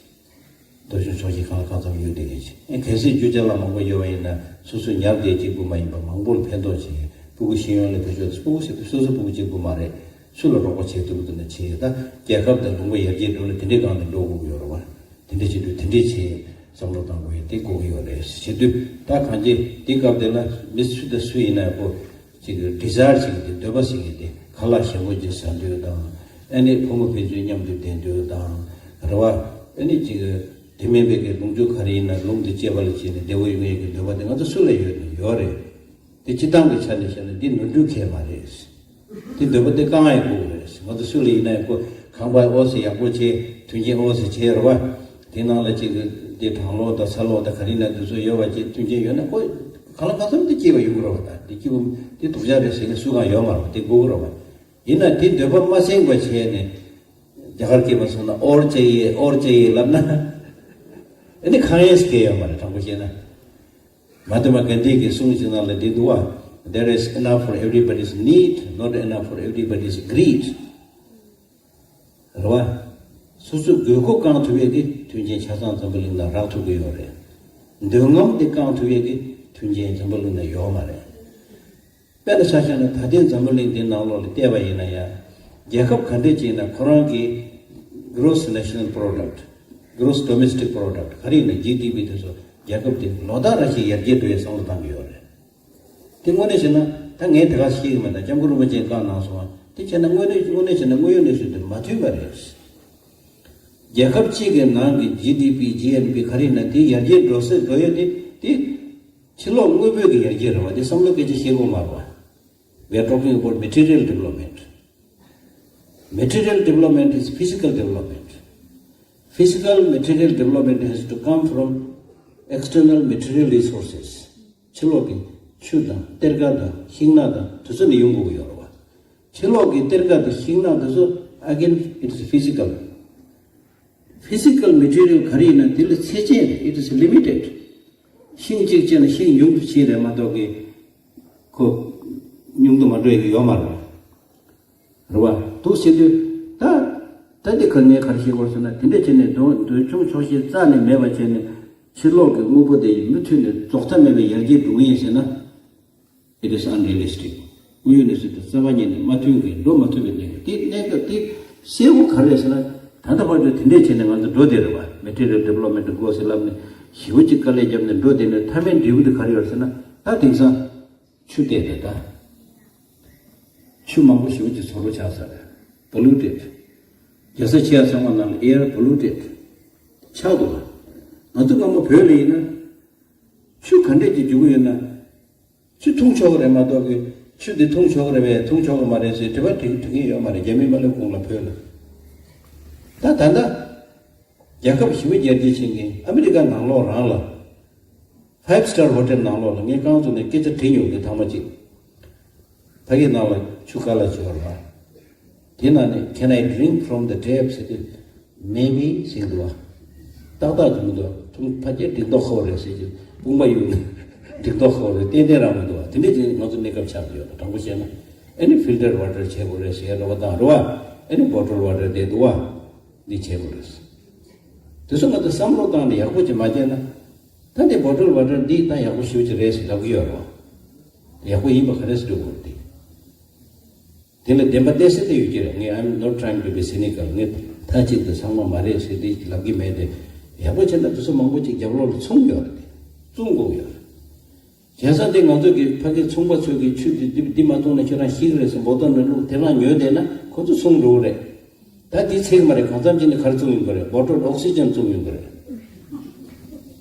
འདོད་ཆུང་ཆོག་ཤེས་གང་ལ་གང་འཚམ་ཡོད་བསྡད་མཁན་ཅིག་ཨེ་གལ་སྲིད་རྒྱུ་ཅ་ལག་མང་པོ་ཡོད་པ་ཡིན་ན། སོ་སོ་ཉར་བསྡད་གཅིག་པུ་མ་ཡིན་པ་མང་པོ་ལ་ཕན་ཐོགས་བྱེད། ཕྲུ་གུ་ཤེས་ཡོན་ལ་བེད་སྤྱོད། ཕྲུ་གུ་ཞིག་སོ་སོ་ཕྲུ་གུ་གཅིག་པུ་མ་རེད། སུ་ལ་རོགས་པ་བྱེད་ཐུབ་ཀྱི་འདུག་ན་བྱེད། ད་རྒྱལ་ཁབ་དང་ལུང་པ་ཡར་རྒྱས་འགྲོ་ན་དེ་འདྲའི་སྒང་ནས་འགྲོ་དགོས་ཀྱི་ཡོད་རེད་བ། དེ་འདྲ་བྱེད་དུས་དེ་འདྲས་བྱེད། བསམ་བློ་བཏང་དགོས་ཡས་དེ་དགོས་ཀྱི་ཡོད་རེད། བྱེད་དུས་ད་གང་ཅི་དེ་སྐབས་དེ་ལ་མི་སུ་དང་སུ་ཡིན་ན་ཡང་ཁོ་ཅིག་ཌི་ཛའི་ཡར་བྱེད་ཀྱི་དེ། འདོད་པ་ཟེར་མཁན་དེ། ཁ་ལག་ཞིམ་པོ་ཅིག་ཟ་འདོད་དང་། ཨ་ནི་བུ་མོ་ཕན་ཚུན་མཉམ་དུ་བསྡད་འདོད་དང་། རེད་བ། ཨ་ནི་ཅིག་དེ་མིན་པའི་གི་ལོངས་སྤྱོད་ག་རེ་ཡིན་ན་ལོངས་དང་བཅས་པ་ལ་བྱས་ནས་བདེ་པོ་ཡོང་ཡས་ཀྱི་འདོད་པ་དེ་ང་ཚོ་སུ་ལ་ཡོད་ན་ཡོད་རེད། དེ་སྤྱིར་བཏང་གི་ཆ་ནས་བཤད་ན་འདི་ནོར་འཁྲུལ་གང་ཡང་མ་རེད། དེ་འདོད་པ་དེ་བསྐང་ཡས་དགོས་རེད། ང་ཚོ་སུ་ལ་ཡིན་ན་ཡང་ཁོ་ཁང་པ་ཨོ་ཙི་ཡག་པོ་བྱས། མཐུན་རྐྱེན་ཨོ་ཙི་བྱས། རེད་བ། དེ་ནང་ལ་ཅིག་དེ་གྲང་གློག་དང་ཚ་གློག་དང་ག་རེ་ཡིན་ན་དེ་ཚོ་ཡོད་པ་བྱས། མཐུན་རྐྱེན་ཡོད་ན་ཁོ་གང་ལ་གང་འཚམ་དེ་སྐྱིད་པ་ཡོང་གི་རེད་བ། ད་དེ་སྐྱིད་པོ་དེ་སྡུག་ཅག་རེད་ཟེར་མཁན་སུ་གང་ཡོད་མ་རེད་བ། དེ་དགོས་ཀྱི་རེད་བ། ཡིན་ན་དེ་འདོད་པ་མ་ཟིན་པ་བྱས་ནས། རྒྱ་གར་སྐད་མ་སོང་ན་ཨོར་ཅེ་ཡེ་ཨོར་ཅེ་ཡེ་ལབ་ན། ཨ་ནི་གང་ཡིན་ཟེར་མཁན་ཡོད་མ་རེད། དྲང་པོ་བཤད་ན། མ་ཧཱ་ཏ་མ་གན་དྷི་གི་གསུང་ཅིག་ནང་ལ་འདི་འདུག་བ། There is enough for everybody's need, not enough for everybody's greed. རེད་བ། སོ་སོའི་དགོས་མཁོ་བསྐང་ཐུབ་ཡས་ཀྱི་མཐུན་རྐྱེན་ཆ་ཚང་འཛམ་བུ་གླིང་ན་རག་ཐུབ་ཀྱི་ཡོད་རེད། འདོད་རྔམ་དེ་བསྐང་ཐུབ་ཡས་ཀྱི་མཐུན་རྐྱེན་འཛམ་བུ་གླིང་ན་ཡོད་མ་རེད། དཔེར་ན་ཆ་བཞག་ན་ད་ལྟའི་འཛམ་བུ་གླིང་འདི་ནང་ལོགས་ལ་བལྟས་པ་ཡིན་ན་ཡང་། རྒྱལ་ཁབ་ག་འདྲས་ཅིག་ཡིན་ན་ཁོ་རང་གི་Gross National Product, Gross Domestic Product ག་རེ་ཡིན་ན། ཇི་ཌི་པི་དེ་ཚོ་རྒྱལ་ཁབ་དེ་ལོ་ལྟར་རེ་བཞིན་ཡར་རྒྱས་འགྲོ་ཡའི་བསམ་བློ་བཏང་གི་ཡོད་རེད། དེ་དངོས་གནས་བྱས་ན་ད་ངས་དེ་ག་ཤེས་ཀྱི་མེད། ད་སྐྱབས་མགོན་རིན་པོ་ཆེས་བཀའ་གནང་སོང་བ། དེ་བྱས་ན་དངོས་གནས་དངོས་གནས་བྱས་ན་དངོས་ཡོད་གནས་ཚུལ་དེ་མ་མཐུན་པ་རེད། རྒྱལ་ཁབ་གཅིག་གི་ནང་གི་ཇི་ཌི་པི་ཇི་ཨེན་པི་ག་རེ་ཡིན་ན་དེ་ཡར་རྒྱས་འགྲོ་སའི་འགྲོ་ཡ་དེ་དེ་ཕྱི་ལོགས་དངོས་པོའི་གི་ཡར་རྒྱས་རེད་བ། དེ་བསམ་བློ་སྐད་ཆ་བཤད་དགོས་མ་རེད་བ། We are talking about material development. Material development is physical development. Physical material development has to come from external material resources. ཕྱི་ལོགས་ཀྱི་ཆུ་དང་གཏེར་ཁ་དང་ཤིང་ནགས་དང་དེ་ཚོ་ནས་ཡོང་དགོས་ཀྱི་ཡོད་རེད་བ། ཕྱི་ལོགས་ཀྱི་གཏེར་ཁ་དང་ཤིང་ནགས་དེ་ཚོ། Again, it is physical. Physical material ག་རེ་ཡིན་ན་དེ་ལ་ཚད་ཅན་རེད། It is limited. ཤིང་གཅིག་བཅད་ན་ཤིང་ཉུང་དུ་ཕྱིན་རེད་མ་གཏོགས་ཀྱི་ཁོ་ཉུང་དུ་མ་འགྲོ་ཡ་གི་ཡོད་མ་རེད། རེད་བ། འདུག་ཟེར་དུས་ད་ད་འདི་ག་ངས་ག་རེ་བཤད་དགོས་ཟེར་ན། དེ་འདྲ་བྱས་ནས་འདོད་འདོད་ཆུང་ཆོག་ཤེས་རྩ་ནས་མེད་པ་བྱས་ནས་ཕྱི་ལོགས་ཀྱི་དངོས་པོ་དེ་མུ་མཐུད་ནས་རྫོགས་མཐའ་མེད་པའི་ཡར་རྒྱས་འགྲོ་གི་ཡིན་ཟེར་ན། It is unrealistic. དངོས་ཡོད་གནས་ཚུལ་དང་རྩ་བ་ཉིད་ནས་མ་མཐུན་གྱི་འགྲོ་མ་ཐུབ་པའི་གནས་སྐབས་དེ། གནས་སྐབས་དེ་གསལ་པོ་ག་རེ་རེད་ཟེར་ན། ད་ལྟ་བར་དུ་དེ་འདྲས་བྱས་ནས་ང་ཚོ་འགྲོ་བསྡད་རེད་བ། མེ་ཊི་རི་ཡལ་ཌི་བེ་ལོབ་མེན་ཊི་དགོས་ཟེར་ལབ་ནས་ཞེ་པོ་ཅིག་དཀའ་ལས་བརྒྱབ་ནས་འགྲོ་དེ་ནས་མཐའ་མའི་འབྲས་བུ་དེ་ག་རེ་ཡོད་ཟེར་ན། ད་དེང་སང་ཆུ་བལྟས་ཏེ་ད། ཆུ་མང་པོ་ཞེ་པོ་ཅིག་བཙོག་པོ་ཆགས་ཚར་རེད། པོ་ལུ་ཊེཌ། རྒྱལ་ས་ཆེ་ཡ་ཚང་མ་ནང་ལ་ཨེ་ཡར་པོ་ལུ་ཊེཌ་ཆགས་འདུག་ལ། ང་ཚོ་སྔ་མོ་བོད་ལ་ཡིན་ན། ཆུ་ག་འདྲས་ཀྱི་རྒྱུག་གི་ཡོད་ན། ཆུ་འཐུང་ཆོག་གི་རེད་མ་གཏོགས་ཀྱི། ཆུ་འདི་འཐུང་ཆོག་གི་རེད་པས་འཐུང་ཆོག་གི་མ་རེད་ཟེར་དྲི་བ་དྲི་དྲི་མཁན་ཡོད་མ་རེད། རྒྱ་མི་མ་སླེབས་གོང་ལ་བོད་ལ། ད་ད་ལྟ་རྒྱལ་ཁབ་ཞི་བའི་རྒྱལ་སྤྱི་ཆེན་གྱི་ཨ་མི་རི་ཀ་ནང་ལོགས་རང་ལ། ཕའིབ་སི་ཊར་ཧོ་ཊེལ་ནང་ལོགས་ལ་ངས་རྐང་བཙུགས་ནས་སྐད་ཆ་དྲིས་མྱོང་གི། ཐེངས་མ་གཅིག་ཕ་གི་ནང་ལ་ཆུ་དཀའ་ལས་བྱེད་པ་རེད། དེ་ནང་ནས་Can I drink from the tap ཟེར་དུས། Maybe ཟེར་གྱི་འདུག་བ། ཏག་ཏག་གྱི་མི་འདུག་བ། ཐུང་ཕ་སྐད་འགྲིག་མདོག་ཁ་པོ་རེད་ཟེར་གྱི། དཔུང་པ་གཡུག་ནས་འགྲིག་མདོག་ཁ་པོ་རེད། ཏན་ཏན་རང་མི་འདུག་བ། དེ་འདྲས་ཀྱི་ང་ཚོ་གནས་སྐབས་ཆགས་ཀྱི་ཡོད་རེད། དྲང་པོ་བཤད་ན། ཨ་ནི་ཕིལ་ཊར་ཝ་ཊར་བྱེད་དགོས་རེད་ཟེར་རེད་བ། དང་རེད་བ། ཨ་ནི་བོ་ཊལ་ཝ་ཊར་དེ་འདུག་བ། འདི་བྱེད་དགོས་རེད། དེ་ཚོ་ང་ཚོ་བསམ་བློ་བཏང་ནས་ཡག་པོ་ཅིག་མ་བྱས་ན། ད་འདི་བོ་ཊལ་ཝ་ཊར་འདི་ད་ཡག་པོ་ཞེ་པོ་ཅིག་རེད་ཟེར་ལབ་ཀྱི་ཡོད་རེད་བ། ཡག་པོ་ཡིན་པ་ག་རེ་ཟེར་དགོས་རེད་དེ། དེ་ལ་བདེན་པ་གཏད་སྲོལ་དེ་ཡོད་ཀྱི་རེད། ངས་I'm not trying to be cynical. ངས་མཐའ་གཅིག་ཏུ་ཚང་མ་མ་རེད་ཟེར་དེ་ལབ་ཀྱི་མེད་དེ། ཡག་པོ་བྱས་ན་དེ་ཚོ་མང་པོ་ཅིག་རྒྱབ་ལོགས་ལ་ཚུགས་ཡོད་རེད་དེ། བཙོང་དགོས་ཡོད་རེད། བྱས་ཙང་དེ་ང་ཚོ་གི་ཕ་གི་ཚོང་པ་ཚོས་ཀྱི་ཆུ་དེ་འདི་འདི་མ་བཙོང་ན་ཁྱེད་རང་ཤི་གི་རེད་ཟེར་འབོ་ཏོག་ནས་བླུགས་དེ་རང་ཉོས་བསྡད་ན་ཁོ་ཚོ་ཚོང་འགྲོ་གི་རེད། ད་དེ་ཚིག་མ་རེད། གང་འཚམ་ཅིག་ནས་ག་རེ་བཙོང་ཡོང་གི་རེད། བོ་ཊལ་ཨོག་སི་ཇན་བཙོང་ཡོང་གི་རེད།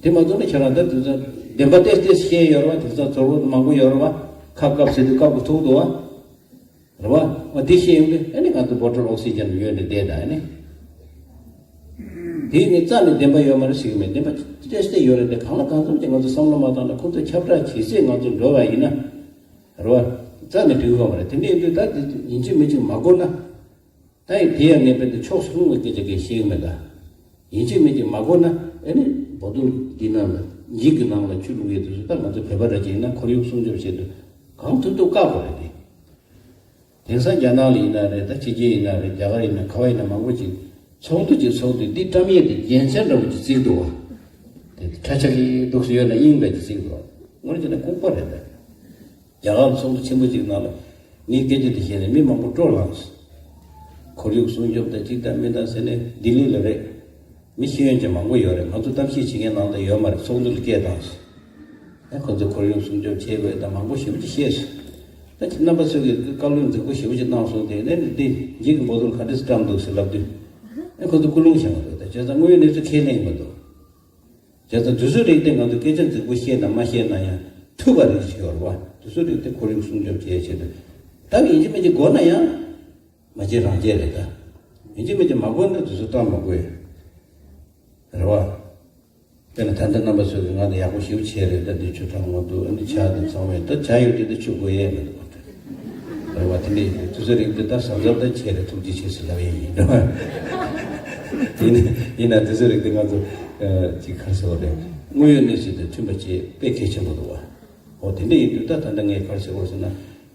དེ་མ་བཙོང་ན་ཁྱེད་རང་ད་དེང་སང་བདེན་པ་གཏད་གཏད་ཤེས་ཡོད་རེད་བ། དེང་སང་ཚོར་བ་མང་པོ་ཡོད་རེད་བ། ཁ་བཀབ་ཟེར་དུས་བཀབ་དགོས་ཐུག་འདུག་བ། རེད་བ། འོ་དེ་ཤེས་ཡོང་དུས་ཨ་ནི་ང་ཚོ་བོ་ཊལ་ཨོག་སི་ཇན་ཉོས་ནས་བསྡད་ད་ཨ་ནི། དེ་ནི་རྩ་ནས་བདེན་པ་ཡོད་མ་རེད་ཟེར་གི་མེད། བདེན་པ་ཏོག་ཙམ་ཡོད་རེད་དེ། གང་ལ་གང་འཚམ་གྱིས་ང་ཚོ་བསམ་བློ་མ་བཏང་ན་ཁོ་ཚོས་ཁྱབ་བསྒྲགས་བྱེད་ཚད་ང་ཚོ་འགྲོ་བ་ཡིན་ན། རེད་བ། རྩ་ནས་འགྲིག་གི་མ་རེད། དེ་འདྲ་ཡིན་དུས་ད་དེ་ཡིན་གཅིག་མིན་གཅིག་མ་གོ་ན། ད་ཡིན་དེ་ཡང་ངས་དཔེ་དེ་ཕྱོགས་སུ་ལྷུང་བའི་སྐད་ཆ་གང་ཡང་བཤད་གི་མེད་ད། ཡིན་གཅིག་མིན་གཅིག་མ་གོ་ན་ཨེ་ནི་བོ་ཊལ་འདི་ནང་ལ་འགྱིག་གི་ནང་ལ་ཆུ་བླུགས་ཡས་དེ་ཚོ་ད་ང་ཚོ་བོད་པ་འདྲ་ཅིག་ཡིན་ན་ཁོར་ཡུག་སྲུང་སྐྱོབ་བྱེད་དུས་གང་ཐུབ་ཐུབ་བཀག་དགོས་རེད་དེ། དེང་སང་རྒྱ་ནག་ལ་ཡིན་ན་རེད། ད་ཕྱི་རྒྱལ་ཡིན་ན་རེད། རྒྱ་གར་ཡིན་ན་ག་བ་ཡིན་ན་མང་པོ་ཅིག་ཚོགས་འདུ་ཅིག་ཚོགས་དུས་འདི་བཀྲམ་ཡས་དེ་རྒྱལ་མཚན་འདྲ་བོ་ཅིག་བརྩིགས་འདུག་བ། དེ་ཁྲ་ཆག་གི་འདུག་སེ་ཡོད་ན་དབྱིངས་འདྲ་ཅིག་བརྩིགས་འདུག་བ། དངོས་གནས་བྱས་ན་ལྐུགས་པ་རེད་ད། རྒྱ་གར་ཚོགས་འདུ་ཆེན་པོ་ཅིག་ནང་ལ་ངས་སྐད་ཆ་དེ་བཤད་ནས་མི་མང་པོ་སྤྲོ་ལངས་སོང་། ཁོར་ཡུག་སྲུང་སྐྱོབ་དང་ཅིག་དང་མི་དང་ཟེར་ནས་ལྡི་ལི་ལ་རེད། མི་ཤེས་ཡོན་ཅན་མང་པོ་ཡོད་རེད། ང་ཚོ་གཏམ་བཤད་བྱེད་མཁན་ནང་དུ་ཡོད་མ་རེད། ཚོགས་འདུ་ལ་སྐད་བཏང་སོང་། ཨ་ཁོ་ཚོས་ཁོར་ཡུག་སྲུང་སྐྱོབ་བྱེད་དགོས་དང་མང་པོ་ཞེ་པོ་ཅིག་བཤད་སོང་། ད་ཁྱེད་རྣམ་པ་ཚོས་ཀྱི་བཀའ་སློབ་མཛེས་པོ་ཞེ་པོ་ཅིག་གནང་སོང་། དེ་ནས་འདི་འགྱིག་གི་བོ་ཏོལ་ག་འདྲས་སེ་བཀྲམ་འདུག་ཟེར་ལབ་དུས། ཨ་ཁོ་ཚོ་ཀུན་སློང་བཞག་མ་འདུག་ད་བྱས་ཙང་དངོས་ཡོད་གནས་ཚུལ་ཁས་ལེན་མ་འདུག་བྱས་ཙང་དེ་ཚོའི་རིགས་དེ་ང་ཚོ་སྐད་ཆ་མཛེས་པོ་བཤད་ན་མ་བཤད་ན་ཡང་ཐུབ་པ་རིགས་ཤིག་ཡོད་རེད་བ། དེ་ཚོའི་རིགས་དེ་ཁོར་ཡུག་སྲུང་སྐྱོབ་བྱེད་ཆེད་དུ། ད་ཡིན་གཅིག་མིན་གཅིག་དགོས་ན་ཡང་མ་བྱེད་རང་བྱེད་རེད་ད། ཡིན་གཅིག་མིན་གཅིག་མ་དགོས་ན་དེ་ཚོ་བཏང་མ་དགོས། རེད་བ། དཔེར་ན་ད་ལྟ་རྣམ་པ་ཚོས་ཀྱི་ང་དང་ཡག་པོ་ཞེ་པོ་བྱས་རེད། ད་འདི་ཆུ་གྲང་མོ་འདུག་ཨ་ནི་ཇ་དང་ཚང་མས་ད་ཇ་ཡོད་དུས་ད་ཆུ་དགོས་ཡས་མི་འདུག་བ། རེད་བ། དེ་འདྲ་ཡིན་དུས་དེ་ཚོའི་རིགས་འདི་ད་གཟབ་གཟབ་ད་བྱས་རེད། ཐུགས་རྗེ་ཆེ་ཟེར་ལབ་ཡས་ཡིན། རེད་བ། ཡིན་ན་ཡིན་ན་དེ་ཚོའི་རིགས་འདི་ང་ཚོ་ཅིག་ག་རེ་ཟེར་བ་རེད། དངོས་ཡོད་གནས་ཚུལ་དང་མཐུན་པ་བྱེད་དཔེ་གལ་ཆེན་པོ་འདུག་བ། འོ་དེ་འདྲ་ཡིན་དུས་ད་ད་ལྟ་ངས་ག་རེ་ཟེར་བ་ཟེར་ན།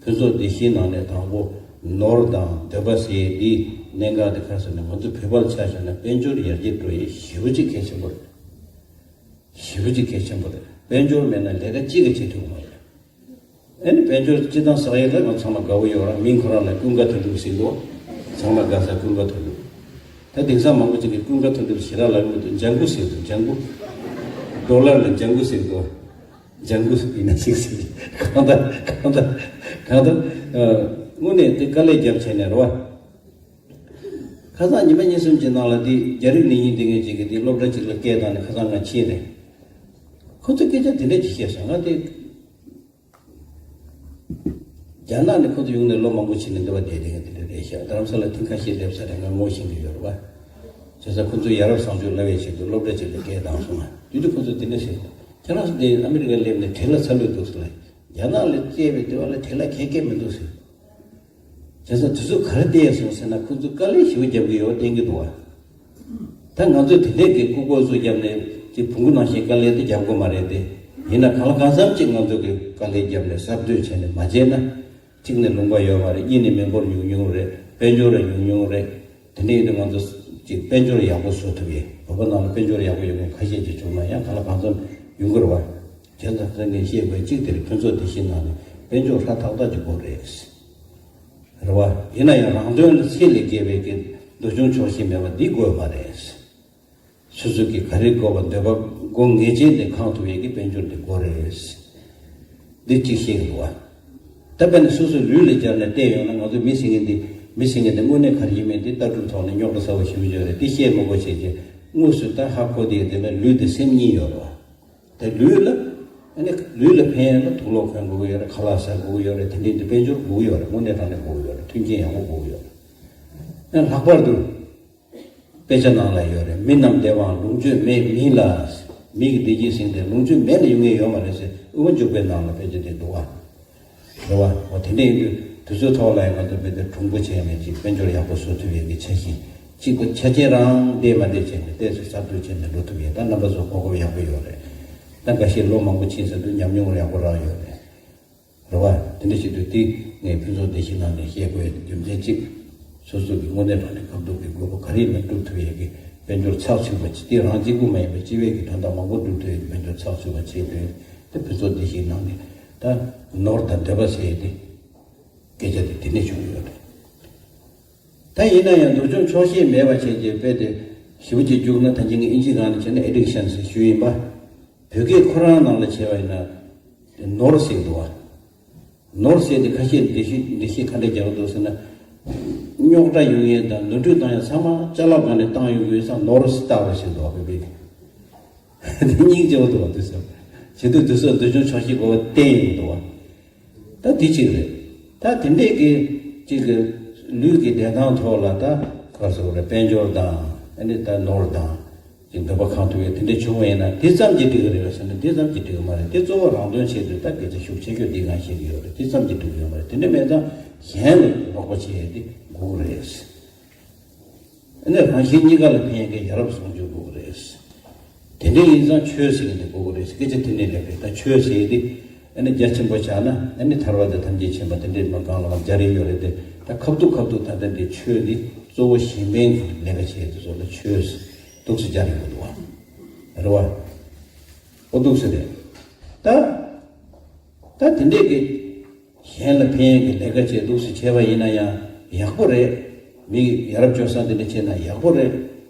ཕུན་ཚོགས་བདེ་སྐྱིད་ནང་ནས་དང་པོ་ནོར་དང་འདོད་པ་ཟེར་ཡས་འདི་གནད་འགག་དེ་ག་རེ་ཟེར་ན། ང་ཚོ་བོད་པ་ལ་ཆ་བཞག་ན་དཔལ་འབྱོར་ཡར་རྒྱས་འགྲོ་ཡས་ཞེ་པོ་ཅིག་གལ་ཆེན་པོ་རེད། ཞེ་པོ་ཅིག་གལ་ཆེན་པོ་རེད། དཔལ་འབྱོར་མེད་ན་ལས་ཀ་གཅིག་ཀྱང་བྱེད་ཐུབ་ཀྱི་མ་རེད། ཨ་ནི་དཔལ་འབྱོར་སྤྱི་བཏང་བསགས་ཡས་ལ་ང་ཚང་མ་དགའ་བོ་ཡོད་ར། མིང་ཁོ་རང་ལ་ཀུན་དགའ་དོན་གྲུབ་ཟེར་འདུག་ཚང་མ་དགའ་ས་ཀུན་དགའ་དོན་གྲུབ། ད་དེང་སང་མང་པོ་ཅིག་གིས་ཀུན་དགའ་དོན་གྲུབ་ཞེ་དྲག་ལབ་ཀྱི་མི་འདུག་ལྗང་གུ་ཟེར་འདུག་ལྗང་གུ། ཌོ་ལར་ལ་ལྗང་གུ་ཟེར་འདུག་ལྗང་གུ་ཡིན་ན་ཅིག་ཟེར། གང་ལྟར་གང་ལྟར་གང་ལྟར། ཨ། དངོས་གནས་དེ་དཀའ་ལས་བརྒྱབ་བྱས་ནས་རེད་བ། ཁ་སང་ཉི་མ་གཉིས་གསུམ་གྱི་ནང་ལ་དེ་རྒྱ་རིགས་ནད་ཡིན་དེ་ངན་ཅིག་གིས་དེ་སློབ་གྲྭ་ཅིག་ལ་སྐད་བཏང་ནས་ཁ་སང་ང་ཕྱིན་རེད། ཁོ་ཚོས་སྐད་ཆ་དེ་འདྲ་ཅིག་བཤད་སོང་། ང་དེ། རྒྱ་ནག་ནས་ཁོ་ཚོ་ཡོང་ནས་ལོ་མང་པོ་ཕྱིན་ནས་འདི་བ་བསྡད་བསྡད་མཁན་དེ་འདྲ་རེད་ཤག་རྡ་རམ་ས་ལ་ཐེངས་ཁ་ཤས་སླེབས་ཚར་རེད། ང་ངོ་ཤེས་ཀྱི་ཡོད་རེད་བ། བྱས་ཙང་ཁོ་ཚོས་ཡ་རབས་བཟང་སྤྱོད་བསླབ་པའི་ཆེད་དུ་སློབ་གྲྭ་ཅིག་ལ་སྐད་བཏང་སོང་ང་། དེ་དུས་ཁོ་ཚོས་དེ་འདྲ་ཟེར། ཁྱེད་རང་ཚོ་དེ་ཨ་མི་རི་ཀ་སླེབས་ནས་བྲེལ་བ་ཚ་ལོས་འདུག་ཟེར་ལ། རྒྱ་ནག་ལ་སྐྱེས་པའི་དེ་བ་ལ་བྲེལ་བ་གང་ཡང་མི་འདུག་ཟེར། བྱས་ཙང་དེ་ཚོ་ག་རེ་བལྟས་སོང་ཟེར་ན། ཁོ་ཚོ་དཀའ་ལས་ཞེ་པོ་རྒྱབ་ཀྱི་ཡོད་བསྟན་གྱི་འདུག་བ། ད་ང་ཚོས་དེ་འདྲས་ཀྱི་སྐུ་ཁོག་ཚོ་བརྒྱབ་ནས་ཀྱི་བོང་གུ་ནང་བཞིན་དཀའ་ལས་དེ་རྒྱབ་དགོས་མ་རེད་དེ། ཡིན་ན་གང་ལ་གང་འཚམ་ཅིག་ང་ཚོ་གིས་དཀའ་ལས་བརྒྱབ་ནས་གསར་གཏོད་བྱས་ནས་མ་བྱས་ན། གཅིག་ནས་ལུང་པ་ཡོད་མ་རེད། གཉིས་ནས་མི་འབོར་ཉུང་ཉུང་རེད། དཔལ་འབྱོར་ལ་ཉུང་ཉུང་རེད། དེ་འདྲ་ཡིན་དུས་ང་ཚོ་ཅིག་དཔལ་འབྱོར་ཡག་པོ་བཟོ་ཐུབ་ཡས། བོད་པ་ནང་ལ་དཔལ་འབྱོར་ཡག་པོ་ཡོད་མཁན་ཁ་ཤས་ཅིག་བྱུང་ན་ཡང་གང་ལ་གང་འཚམ་ཡོང་གི་རེད་བ། བྱས་ཙང་ད་ངས་བཤད་དགོས་གཅིག་དེ་རེད། ཕུན་ཚོགས་བདེ་སྐྱིད་ནང་ནས་དཔལ་འབྱོར་ཧྲ་ཐག་ཐག་ཅིག་དགོས་རེད། རེད་བ། ཡིན་ན་ཡང་རང་དོན་ལ་ཚད་ལས་བརྒལ་བའི་གི་འདོད་ཆུང་ཆོག་ཤེས་མེད་པ་འདི་དགོས་མ་རེད། སོ་སོ་གི་ག་རེ་དགོས་པ་འདོད་པ་དགོས་ངེས་ཅན་དེ་ཁེངས་ཐུབ་ཡས་ཀྱི་དཔལ་འབྱོར་དེ་དགོས་རེད། འདི་གཅིག་བཤད་ཀྱི་འདུག་བ། ད་དཔེར་ན་སོ་སོའི་ལུས་ལ་སྦྱར་ནས་བལྟས་ཡོང་ན། ང་ཚོ་མི་ཟེར་མཁན་འདི། མི་ཟེར་མཁན་འདི་དངོས་གནས་ག་རེ་ཡིན་མིན་དེ་ལྟ་གྲུབ་ཐོག་ནས་རྙོག་དྲ་ཚ་བོ་ཞེ་པོ་ཅིག་ཡོད་རེད། དེ་བཤད་མི་དགོས་བྱས་རྗེས་དངོས་སུ་ད་ཧ་གོ་བསྡད་ཡོད། དེ་ལ་ལུས་དང་སེམས་གཉིས་ཡོད་རེད་བ། དེ་ལུས་ལ། ཨ་ནི་ལུས་ལ་ཕན་ཡོན་ལ་དུག་སློག་གོན་དགོས་ཀྱི་ཡོད་རེད། ཁ་ལག་ཟ་དགོས་ཀྱི་ཡོད་རེད། དེ་འདྲའི་འདི་དཔལ་འབྱོར་དགོས་ཀྱི་ཡོད་རེད། དངོས་གནས་དྲང་གནས་དགོས་ཀྱི་ཡོད་རེད། མཐུན་རྐྱེན་ཡག་པོ་དགོས་ཀྱི་ཡོད་རེད། ཨ་ལྷག་པར་དུ། དཔེ་ཆ་ནང་ལ་ཡོད་རེད། མི་རྣམས་བདེ་བའང་ལོངས་སྤྱོད་མེད་མིན་ལ། མི་གི་བདེ་སྐྱིད་ཟེར་དེ་ལོངས་སྤྱོད་མེད་ན་ཡོང་ངེས་ཡོད་མ་རེད་ཟེར། དབུ་མ་འཇུག་པའི་ནང་ལ་དཔེ་ཆ་དེ་འདུག་བ། རེད་བ། འོ་དེ་འདྲ་ཡིན་དུས་དེ་ཚོའི་ཐོག་ལ་ཡང་ང་ཚོ་དཔེ་དེ་གྲུང་པོ་བྱས་ནས་ཅིག་དཔལ་འབྱོར་ཡག་པོ་བཟོ་ཐུབ་ཡས་ཀྱི་འཆར་གཞི། གཅིག་པ་ཆ་རྐྱེན་རང་བལྟས་མ་བལྟས་བྱས་ནས་ཏོག་ཙམ་གསར་གཏོད་བྱས་ནས་འགྲོ་ཐུབ་ཡས། ད་རྣམ་པ་ཚོ་གོ་སྐབས་ཡག་པོ་ཡོད་རེད། ད་འགའ་ཤས་ལོ་མང་པོ་ཕྱིན་ཟིན་དུས་ཉམས་མྱོང་ཡག་པོ་རག་ཡོད་རེད། རེད་བ། དེ་འདྲ་བྱེད་དུས་དེ་ངས་ཕུན་ཚོགས་བདེ་སྐྱིད་ནང་ནས་བཤད་དགོས་ཡ་དེ་རྒྱུ་མཚན་གཅིག་སོ་སོ་གི་དངོས་གནས་དྲང་གནས་ཁ་ཐུག་གི་དགོས་པ་ག་རེ་ཡིན་ན་སྒྲུབ་ཐུབ་ཡས་ཀྱི་དཔལ་འབྱོར་ཚགས་ཚུད་པ་ཅིག་དེ་རང་གཅིག་པུ་མ་ཡིན་པར་སྤྱི་པའི་གི་དོན་དག་མང་པོ་སྒྲུབ་ཐུབ་ཡས་ཀྱི་དཔལ་འབྱོར་ཚགས་ཚུད་པ་བྱེད་དགོས། དེ་ཕུན་ཚོགས་བདེ་སྐྱིད་ནང་ནས་ད་ནོར་དང་འདོད་པ་ཟེར་ཡས་དེ་སྐད་ཆ་དེ་དེ་ནས་བྱུང་ཡོད་རེད། ད་ཡིན་ན་ཡང་འདོད་ཆུང་ཆོག་ཤེས་མེད་པ་བྱས་རྗེས་དཔེ་དེ་ཞེ་པོ་ཅིག་རྒྱུགས་ན། ད་ཅི་ངས་ཨིན་ཇི་སྒང་ནས་བྱས་ན་ཨེ་ཌིག་ཤན་ཟེར་ཞུ་ཡིན་པ། བོད་སྐད་ཁོ་རང་ནང་ལ་བྱས་པ་ཡིན་ན་དེ་ནོར་ཟེར་འདུག་བ། ནོར་ཟེར་དེ་ཁ་ཤས་འགྲེལ་བཤད་འགྲེལ་བཤད་ག་འདྲ་རྒྱག་གི་འདུག་ཟེར་ན། རྙོག་དྲ་ཡོང་ཡས་དང་ནོར་འཁྲུལ་བཏང་ཡས་ཚང་མ་ཅ་ལག་སྒང་ནས་བཏང་ཡོང་གི་ཡོད་ཙང་ནོར་ཟེར་བཏགས་པ་ཟེར་འདུག་བ། བོད་སྐད་དེ་སྙིང་རྗེ་པོ་འདུག་བ། དེ་ཚོ་བྱེད་དུས་དེ་ཚོ་འདོད་ཆུང་ཆོག་ཤེས་དགོས་པ་གཏན་ཡིན་འདུག་བ། ད་དེ་གཅིག་རེད། ད་དེ་འདྲས་ཀྱི་གཅིག་གི་ལུས་ཀྱི་བདེ་ཐང་ཐོག་ལ་ད་ག་རེ་ཟེར་དགོས་རེད། དཔལ་འབྱོར་དང་ཨ་ནི་ད་ནོར་དང་ཅིག་འདོད་པ་ཁེངས་ཐུབ་ཡས་དེ་འདྲས་བྱུང་བ་ཡིན་ན་དེ་ཙམ་གྱིས་འགྲིག་གི་རེད་པས་ཟེར་ན། དེ་ཙམ་གྱིས་འགྲིག་གི་མ་རེད། དེ་གཙོ་བོ་རང་དོན་ཆེད་དུ་ད་སྐད་ཆ་ཤུགས་ཆེ་ཤོས་འདི་གང་བཤད་ཀྱི་ཡོད་རེད། དེ་ཙམ་གྱིས་འགྲིག་གི་ཡོད་མ་རེད། དེ་འདྲས་མེད་ཙང་གཞན་ལ་རོགས་པ་བྱེད་ཡས་དེ་དགོས་ཀྱི་རེད། ཨ་ནི་རང་གཞན་གཉིས་ཀ་ལ་ཕན་མཁན་ཡ་རབས་བཟང་སྤྱོད་དགོས་ཀྱི་རེད། དེ་འདྲ་ཡིན་ཙང་ཆོས་ཟེར་མཁན་དེ་དགོས་ཀྱི་རེད་ཟེར་སྐད་ཆ་དེ་ནས་སླེབས་རེད། ད་ཆོས་ཟེར་དེ་ཨ་ནི་རྒྱ་ཆེན་པོ་བཞག་ན་ཨ་ནི་ཐར་པ་དང་ཐམས་ཅད་མཁྱེན་པ་དེ་འདྲའི་མ་གང་ལ་མ་སྦྱར་ཡས་ཡོད་རེད་དེ། ད་ཁ་ཐུག་ཁ་ཐུག་ད་ལྟ་འདི་ཆོས་འདི་གཙོ་བོ་གཞན་ཕན་གྱི་ལས་ཀ་བྱེད་དེ་ཚོ་ལ་ཆོས་ཟེར་འདུག་སེ་སྦྱར་ཡོང་གི་འདུག་བ། རེད་བ། ཨོ་འདུག་སེ་རེད། ད། ད་དེ་འདྲས་ཀྱི་གཞན་ལ་ཕན་ཡས་ཀྱི་ལས་ཀ་བྱས་འདུག་སེ་བྱས་པ་ཡིན་ན་ཡང་ཡག་པོ་རེད། མི་ཡ་རབས་སྤྱོད་བཟང་དེ་འདྲ་བྱས་ན་ཡག་པོ་རེད།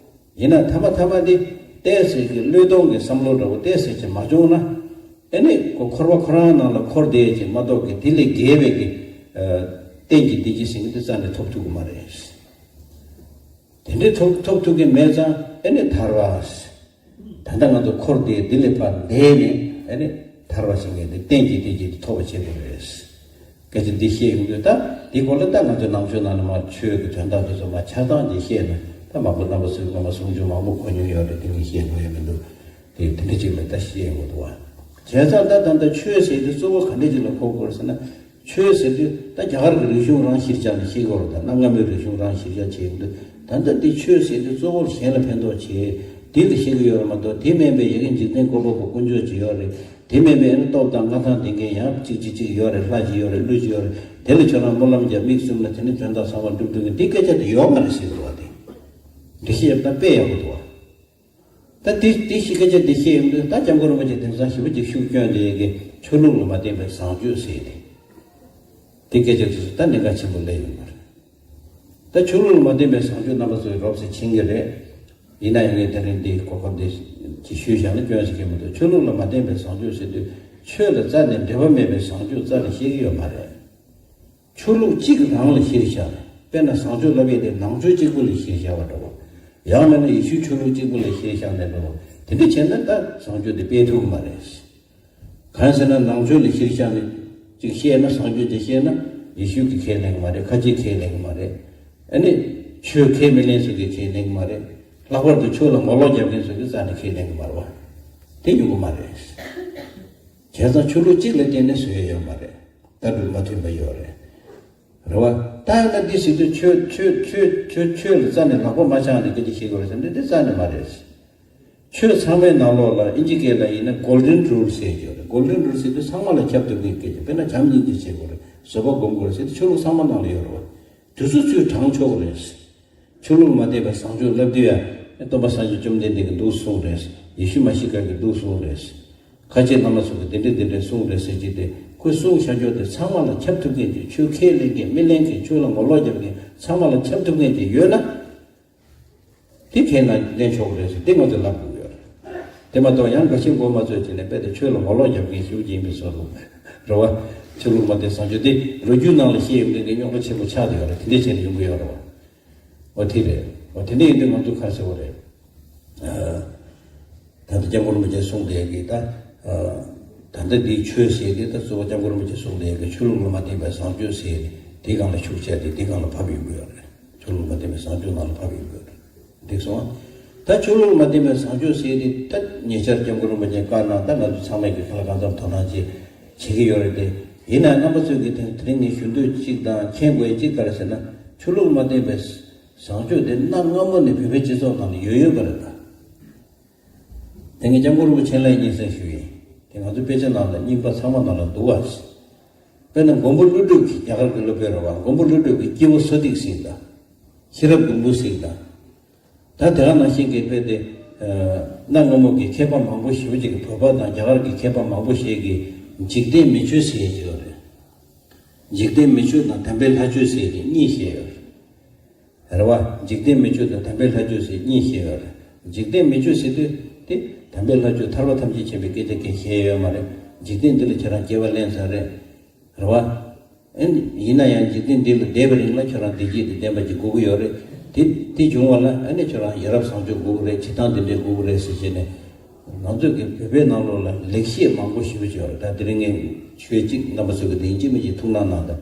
ཡིན་ན་མཐའ་མ་མཐའ་མ་འདི་ཏོག་ཙམ་གྱི་བློས་གཏོང་གི་བསམ་བློ་འདྲ་བོ་ཏོག་ཙམ་ཅིག་མ་བྱུང་ན། ཨེ་ནི་ཁོ་འཁོར་བ་ཁོ་རང་ནང་ལ་འཁོར་བསྡད་ཅིག་མ་གཏོགས་ཀྱི་དེ་ལས་བརྒལ་བའི་གི་ཨ་གཏན་གྱི་བདེ་སྐྱིད་ཟེར་མཁན་དེ་རྩ་ནས་ཐོབ་ཐུབ་ཀྱི་མ་རེད། དེ་འདྲའི་ཐོབ་ཐོབ་ཐུབ་ཀྱི་མེད་ཙང་ཨེ་ནི་ཐར་བ། ད་ལྟ་ང་ཚོ་འཁོར་བསྡད་འདི་ལས་ཕར་འདས་ནས་ཨེ་ནི་ཐར་བ་ཟེར་མཁན་དེ་གཏན་གྱི་བདེ་སྐྱིད་དེ་ཐོབ་པ་བྱེད་དགོས་རེད། སྐད་ཆ་འདི་བཤད་ཡོང་དུས་ད་འདི་སྐོར་ལ་ད་ང་ཚོའི་ནང་ཆོས་ནང་ནས་མར་ཆོས་ཀྱི་དོན་དག་དེ་ཚོ་མར་ཆ་ཚང་ཅིག་བཤད་ན་ད་མང་པོ་རྣམ་པ་ཚོས་སྔོན་མ་གསུང་ཆོས་མང་པོ་གོ་མྱོང་ཡོད་རེད། དེ་ངས་བཤད་དགོས་ཡ་མི་འདུག་དེ་དེ་འདྲ་ཅིག་ལ་ད་བཤད་ཡོང་གི་འདུག་བ། བྱས་ཙང་ད་ད་ལྟ་ཆོས་ཟེར་དུས་གཙོ་བོ་ག་འདྲ་ཅིག་ལ་གོ་དགོས་རེད་ཟེར་ན། ཆོས་ཟེར་དུས་ད་རྒྱ་གར་གྱི་རིག་གཞུང་རང་གཞིར་བཞག་ནས་བཤད་དགོས་རེད། ད་གནའ་སྔ་མོའི་རིག་གཞུང་རང་གཞིར་བཞག་བྱས་ཡོང་དུས་ད་ལྟ་འདི་ཆོས་ཟེར་དུས་གཙོ་བོར་གཞན་ལ་ཕན་ཐོགས་བྱེད་འདི་ལ་བཤད་ཀྱི་ཡོད་རེད་མ་གཏོགས། དེ་མིན་པའི་ཡ་གི་འཇིག་རྟེན་བཀོད་པ་པོ་དཀོན་མཆོག་ཅིག་ཡོད་རེད། དེ་མིན་པའི་ཨ་ནི་སྟོབས་དང་མངའ་ཐང་ལྡན་མཁན་ཡང་གཅིག་གཅིག་གཅིག་ཡོད་རེད། ལྷ་ཅིག་ཡོད་རེད། ཀླུ་ཅིག་ཡོད་རེད། དེ་ལ་ཁྱོད་རང་སྨོན་ལམ་རྒྱབ་མིག་བཙུམ་ན་དེ་ནི་དོན་དག་ཚང་མ་འགྲུབ་འགྲུབ་ཀྱི་འདི་སྐད་ཆ་དེ་ཡོད་མ་རེད་ཟེར་གྱི་འདུག་བ། དེ་འགྲེལ་བཤད་ཡོད་ན་དཔེ་ཡག་པོ་འདུག་བ། ད་དེ་དེ་ཞིག་སྐད་ཆ་དེ་བཤད་ཡོང་དུས་ད་སྐྱབས་མགོན་རིན་པོ་ཆེ་དེང་སང་ཞེ་པོ་ཅིག་ཤུགས་བསྐྱོན་དེ་ཡི་གེ་ཆོས་ལུགས་ལ་མ་བརྟེན་པའི་བཟང་སྤྱོད་ཟེར་ཏེ། དེ་སྐད་ཆ་དེ་ཚོ་ད་གནད་འགག་ཆེན་པོ་སླེབས་ཡོང་གི་རེད། ད་ཆོས་ལུགས་ལ་མ་བརྟེན་པའི་བཟང་སྤྱོད་རྣམ་པ་ཚོས་རོབ་ཙམ་མཁྱེན་གྱི་རེད། ཡིན་ན་ཡང་ངས་དེ་རིང་འདིའི་གོ་སྐབས་འདི་ཅིག་ཞུས་བཞག་ན་སྐྱོན་ཟེར་གྱི་མི་འདུག་ཆོས་ལུགས་ལ་མ་བརྟེན་པའི་བཟང་སྤྱོད་ཟེར་དུས་ཆོས་ལ་རྩ་ནས་འབྲེལ་བ་མེད་པའི་བཟང་སྤྱོད་རྩ་ནས་བཤད་ཀྱི་ཡོད་མ་རེད། ཆོས་ལུགས་གཅིག་རང་ལ་གཞིར་བཞག་ནས། དཔེར་ན་བཟང་སྤྱོད་ལབ་ཡས་དེ་ནང་ཆོས་གཅིག་པུ་ལ་གཞིར་བཞག་པ་འདྲ་བོ། ཡང་མིན་ན་ཡེ་ཤུའི་ཆོས་ལུགས་གཅིག་པུ་ལ་གཞིར་བཞག་ནས་འདྲ་བོ། དེ་འདྲ་བྱས་ན་ད་བཟང་སྤྱོད་དེ་སྤེལ་ཐུབ་ཀྱི་མ་རེད། གང་ཟེར་ན་ནང་ཆོས་ལ་གཞིར་བཞག་ནས་ཅིག་བཤད་ན། བཟང་སྤྱོད་ཅིག་བཤད་ན་ཡེ་ཤུ་གིས་ཁས་ལེན་གྱི་མ་རེད། ཁ་ཆེས་ཁས་ལེན་གྱི་མ་རེད། ཨ་ནི་ཆོས་ཁས་མི་ལེན་ཚོ་གིས་ཁས་ལེན་གྱི་མ་རེད། ལྷག་པར་དུ་ཆོས་ལ་ངོ་ལོག་རྒྱབ་མཁན་ཚོ་གིས་རྩ་ནས་ཁས་ལེན་གྱི་མ་རེད་བ། དེ་ཡོང་གི་མ་རེད། བྱས་ཙང་ཆོས་ལུགས་གཅིག་ལ་བརྟེན་ནས་བཟོས་ཡོད་མ་རེད། ལྟ་གྲུབ་མ་མཐུན་པ་ཡོད་རེད། རེད་བ། ད་ཡང་ན་འདི་ཟེར་དུས་ཆོས་ཆོས་ཆོས་ཆོས་ཆོས་ལ་རྩ་ནས་ལག་པ་མ་འཆང་ནས་སྐད་ཆ་བཤད་དགོས་རེད་ཟེར་ན་འདི་རྩ་ནས་མ་རེད། ཆོས་ཚང་མའི་ནང་ལོགས་ལ་ཨིན་ཇི་སྐད་ལ་ཡིན་ན་Golden Rule ཟེར་གྱི་ཡོད་རེད། Golden Rule ཟེར་དུས་ཚང་མ་ལ་ཁྱབ་ཐུབ་མཁན་སྐད་ཆ། དཔེར་ན་བྱམས་སྙིང་རྗེ་བྱེད་དགོས་རེད། བཟོད་པ་སྒོམ་དགོས་རེད་ཟེར་དུས་ཆོས་ལུགས་ཚང་མ་ནང་ལ་ཡོད་རེད་བ། དེ་ཚོ་ཚུར་དྲངས་ཆོག་གི་རེད། ཆོས་ལུགས་མ་བརྟེན་པའི་བཟང་སྤྱོད་ལབ་དུས་ཡང་སྟོན་པ་སངས་རྒྱས་བཅོམ་ལྡན་འདས་ཀྱིས་འདུག་གསུངས་རེད། ཡེ་ཤུ་མ་ཤི་ཀ་གིས་འདུག་གསུངས་རེད། ཁ་ཆེ་བླ་མ་ཚོ་གིས་འདི་འདྲས་འདི་འདྲས་གསུངས་རེད་ཟེར་གྱི་དེ། ཁོས་གསུངས་བཞག་རྒྱུ་དེ་ཚང་མ་ལ་ཁྱབ་ཐུབ་མཁན་གྱི། ཆོས་ཁས་ལེན་མཁན་མི་ལེན་མཁན། ཆོས་ལ་ངོ་ལོག་རྒྱབ་མཁན་ཚང་མ་ལ་ཁྱབ་ཐུབ་མཁན་གྱི་ཡོད་ན། དེ་ཁས་ལེན་ཆོག་གི་རེད་ཟེར་དེ་ང་ཚོས་ལབ་དགོས་ཡོད་རེད། དེ་མ་གཏོགས་ཡང་འགའ་ཤས་མགོ་མ་ཚོས་བྱས་ནས་རྦད་དེ་ཆོས་ལ་ངོ་ལོག་རྒྱབ་མཁན་ཞེ་པོ་ཅིག་ཡིན་པའི་བཟོ་འདུག་རེད་བ། ཆོས་ལུགས་མ་བསྟེན་བཟང་སྤྱོད་དེ་ལོ་རྒྱུས་ནང་ལ་བཤད་ཡོང་དུས་འདི་རྙོག་དྲ་ཆེན་པོ་ཆགས་བསྡད་ཡོད་རེད། དེ་འདྲས་བྱས་ནས་ཡོང་གི་ཡོད་རེད་བ། འོ་དེ་རེད། འོ་དེ་འདྲས་ཡིན་དུས་ང་ཚོ་ག་རེ་ཟེར་བ་རེད། ད་ལྟ་སྐྱབས་མགོན་རིན་པོ་ཆེས་གསུངས་བསྡད་ཀྱི་ད། ད་ལྟ་འདིའི་ཆོས་ཟེར་དེ་ད་གཙོ་བོ་སྐྱབས་མགོན་རིན་པོ་ཆེས་གསུངས་བསྡད་ཀྱི་ཆོས་ལུགས་ལ་མ་བརྟེན་པའི་བཟང་སྤྱོད་ཟེར་དེ་སྒང་ལ་ཤུགས་བྱས་ཏེ་དེ་སྒང་ལ་ཕབ་ཡོང་གི་ཡོད་རེད། ཆོས་ལུགས་མ་བརྟེན་པའི་བཟང་སྤྱོད་ནང་ལ་ཕབ་ཡོང་གི་ཡོད་རེད། འགྲིག་སོང་ཨ། ད་ཆོས་ལུགས་ལ་མ་བརྟེན་པའི་བཟང་སྤྱོད་ཟེར་དེ་ད་ཉེ་ཆར་སྐྱབས་མགོན་རིན་པོ་ཆེས་བཀའ་གནང་ད་ང་ཚོ་ཚང་མས་ཀྱི་ཁ་ལ་གང་འཚམ་དོ་སྣང་བྱེད་བྱེད་ཀྱི་ཡོད་རེད་དེ། ཡིན་ནའང་རྣམ་པ་ཚོས་ཀྱི་དེ་དེ་རིང་ངས་ཞུ་འདོད་གཅིག་དང་མཁྱེན་དགོས་གཅིག་ག་རེ་ཟེར་ན་ཆོས་ལུགས་ལ་མ་བརྟེན་པའི་བཟང་སྤྱོད་དེ་གནའ་སྔ་མོ་ནས་བོད་པའི་སྤྱི་ཚོགས་ནང་ལ་ཡོད་ཡོད་པ་རེད་ད། དེ་ངས་སྐྱབས་མགོན་རིན་པོ་ཆེ་ལ་སྙན་སེང་ཞུས་ཡིན། དེ་ང་ཚོ་དཔེ་ཆ་ནང་ལ་རྙིང་པ་ཚང་མ་ནང་ལ་འདུག་བ། དཔེར་ན་མགོན་པོ་ཀླུ་སྒྲུབ་ཀྱི་རྒྱ་གར་གྱི་སློབ་དཔོན་རེད་བ། མགོན་པོ་ཀླུ་སྒྲུབ་ཀྱི་སྐྱེས་བུ་སོ་ཏིག་ཟེར་དང་། ཤེས་རབ་སྡོང་པོ་ཟེར་དང་། ད་དེ་ག་ནང་བཞིན་གྱི་དཔེ་དེ། གནའ་སྔ་མོ་གི་མཁས་པ་མང་པོ་ཞེ་པོ་ཅིག་གི་བོད་པ་དང་རྒྱ་གར་གྱི་མཁས་པ་མང་པོ་ཞིག་གིས་འཇིག་རྟེན་མི་ཆོས་ཟེར་ཡས་ཅིག་ཡོད་རེད། འཇིག་རྟེན་མི་ཆོས་དང་དམ་པའི་ལྷ་ཆོས་ཟེར་གྱི་གཉིས་བཤད་ཡོད་རེད། རེད་བ། འཇིག་རྟེན་མི་ཆོས་དང་དམ་པའི་ལྷ་ཆོས་ཟེར་གཉིས་བཤད་ཡོད་རེད། འཇིག་རྟེན་མི་ཆོས་ཟེར་དུས་དེ་དམ་པའི་ལྷ་ཆོས་ཐར་པ་ཐམས་ཅད་མཁྱེན་པའི་སྐད་ཆ་གང་བཤད་ཡོད་མ་རེད། འཇིག་རྟེན་འདི་ལ་ཁྱེད་རང་སྐྱེ་བ་ལེན་ཚར་རེད། རེད་བ། ཨེ་ཡིན་ན་ཡང་འཇིག་རྟེན་འདི་ལ་བསྡད་པའི་རིང་ལ་ཁྱོད་རང་བདེ་སྐྱིད་དང་ལྡན་པ་ཅིག་དགོས་ཀྱི་ཡོད་རེད། དེ་དེ་བྱུང་བ་ལ་ཨ་ནི་ཁྱོད་རང་ཡ་རབས་བཟང་སྤྱོད་དགོས་ཀྱི་རེད། བྱེད་སྟངས་འདི་འདྲས་དགོས་ཀྱི་རེད་ཟེར་བྱས་ནས། ང་ཚོས་ཀྱི་བོད་པའི་ནང་ལོགས་ལ་ལེགས་བཤད་མང་པོ་ཞེ་པོ་ཅིག་ཡོད་རེད། ད་དེ་རིང་ངས་ཆོས་གཅིག་རྣམ་པ་ཚོ་གི་དེ་ཡིན་གཅིག་མིན་གཅིག་ཐུགས་སྣང་གནང་དང་།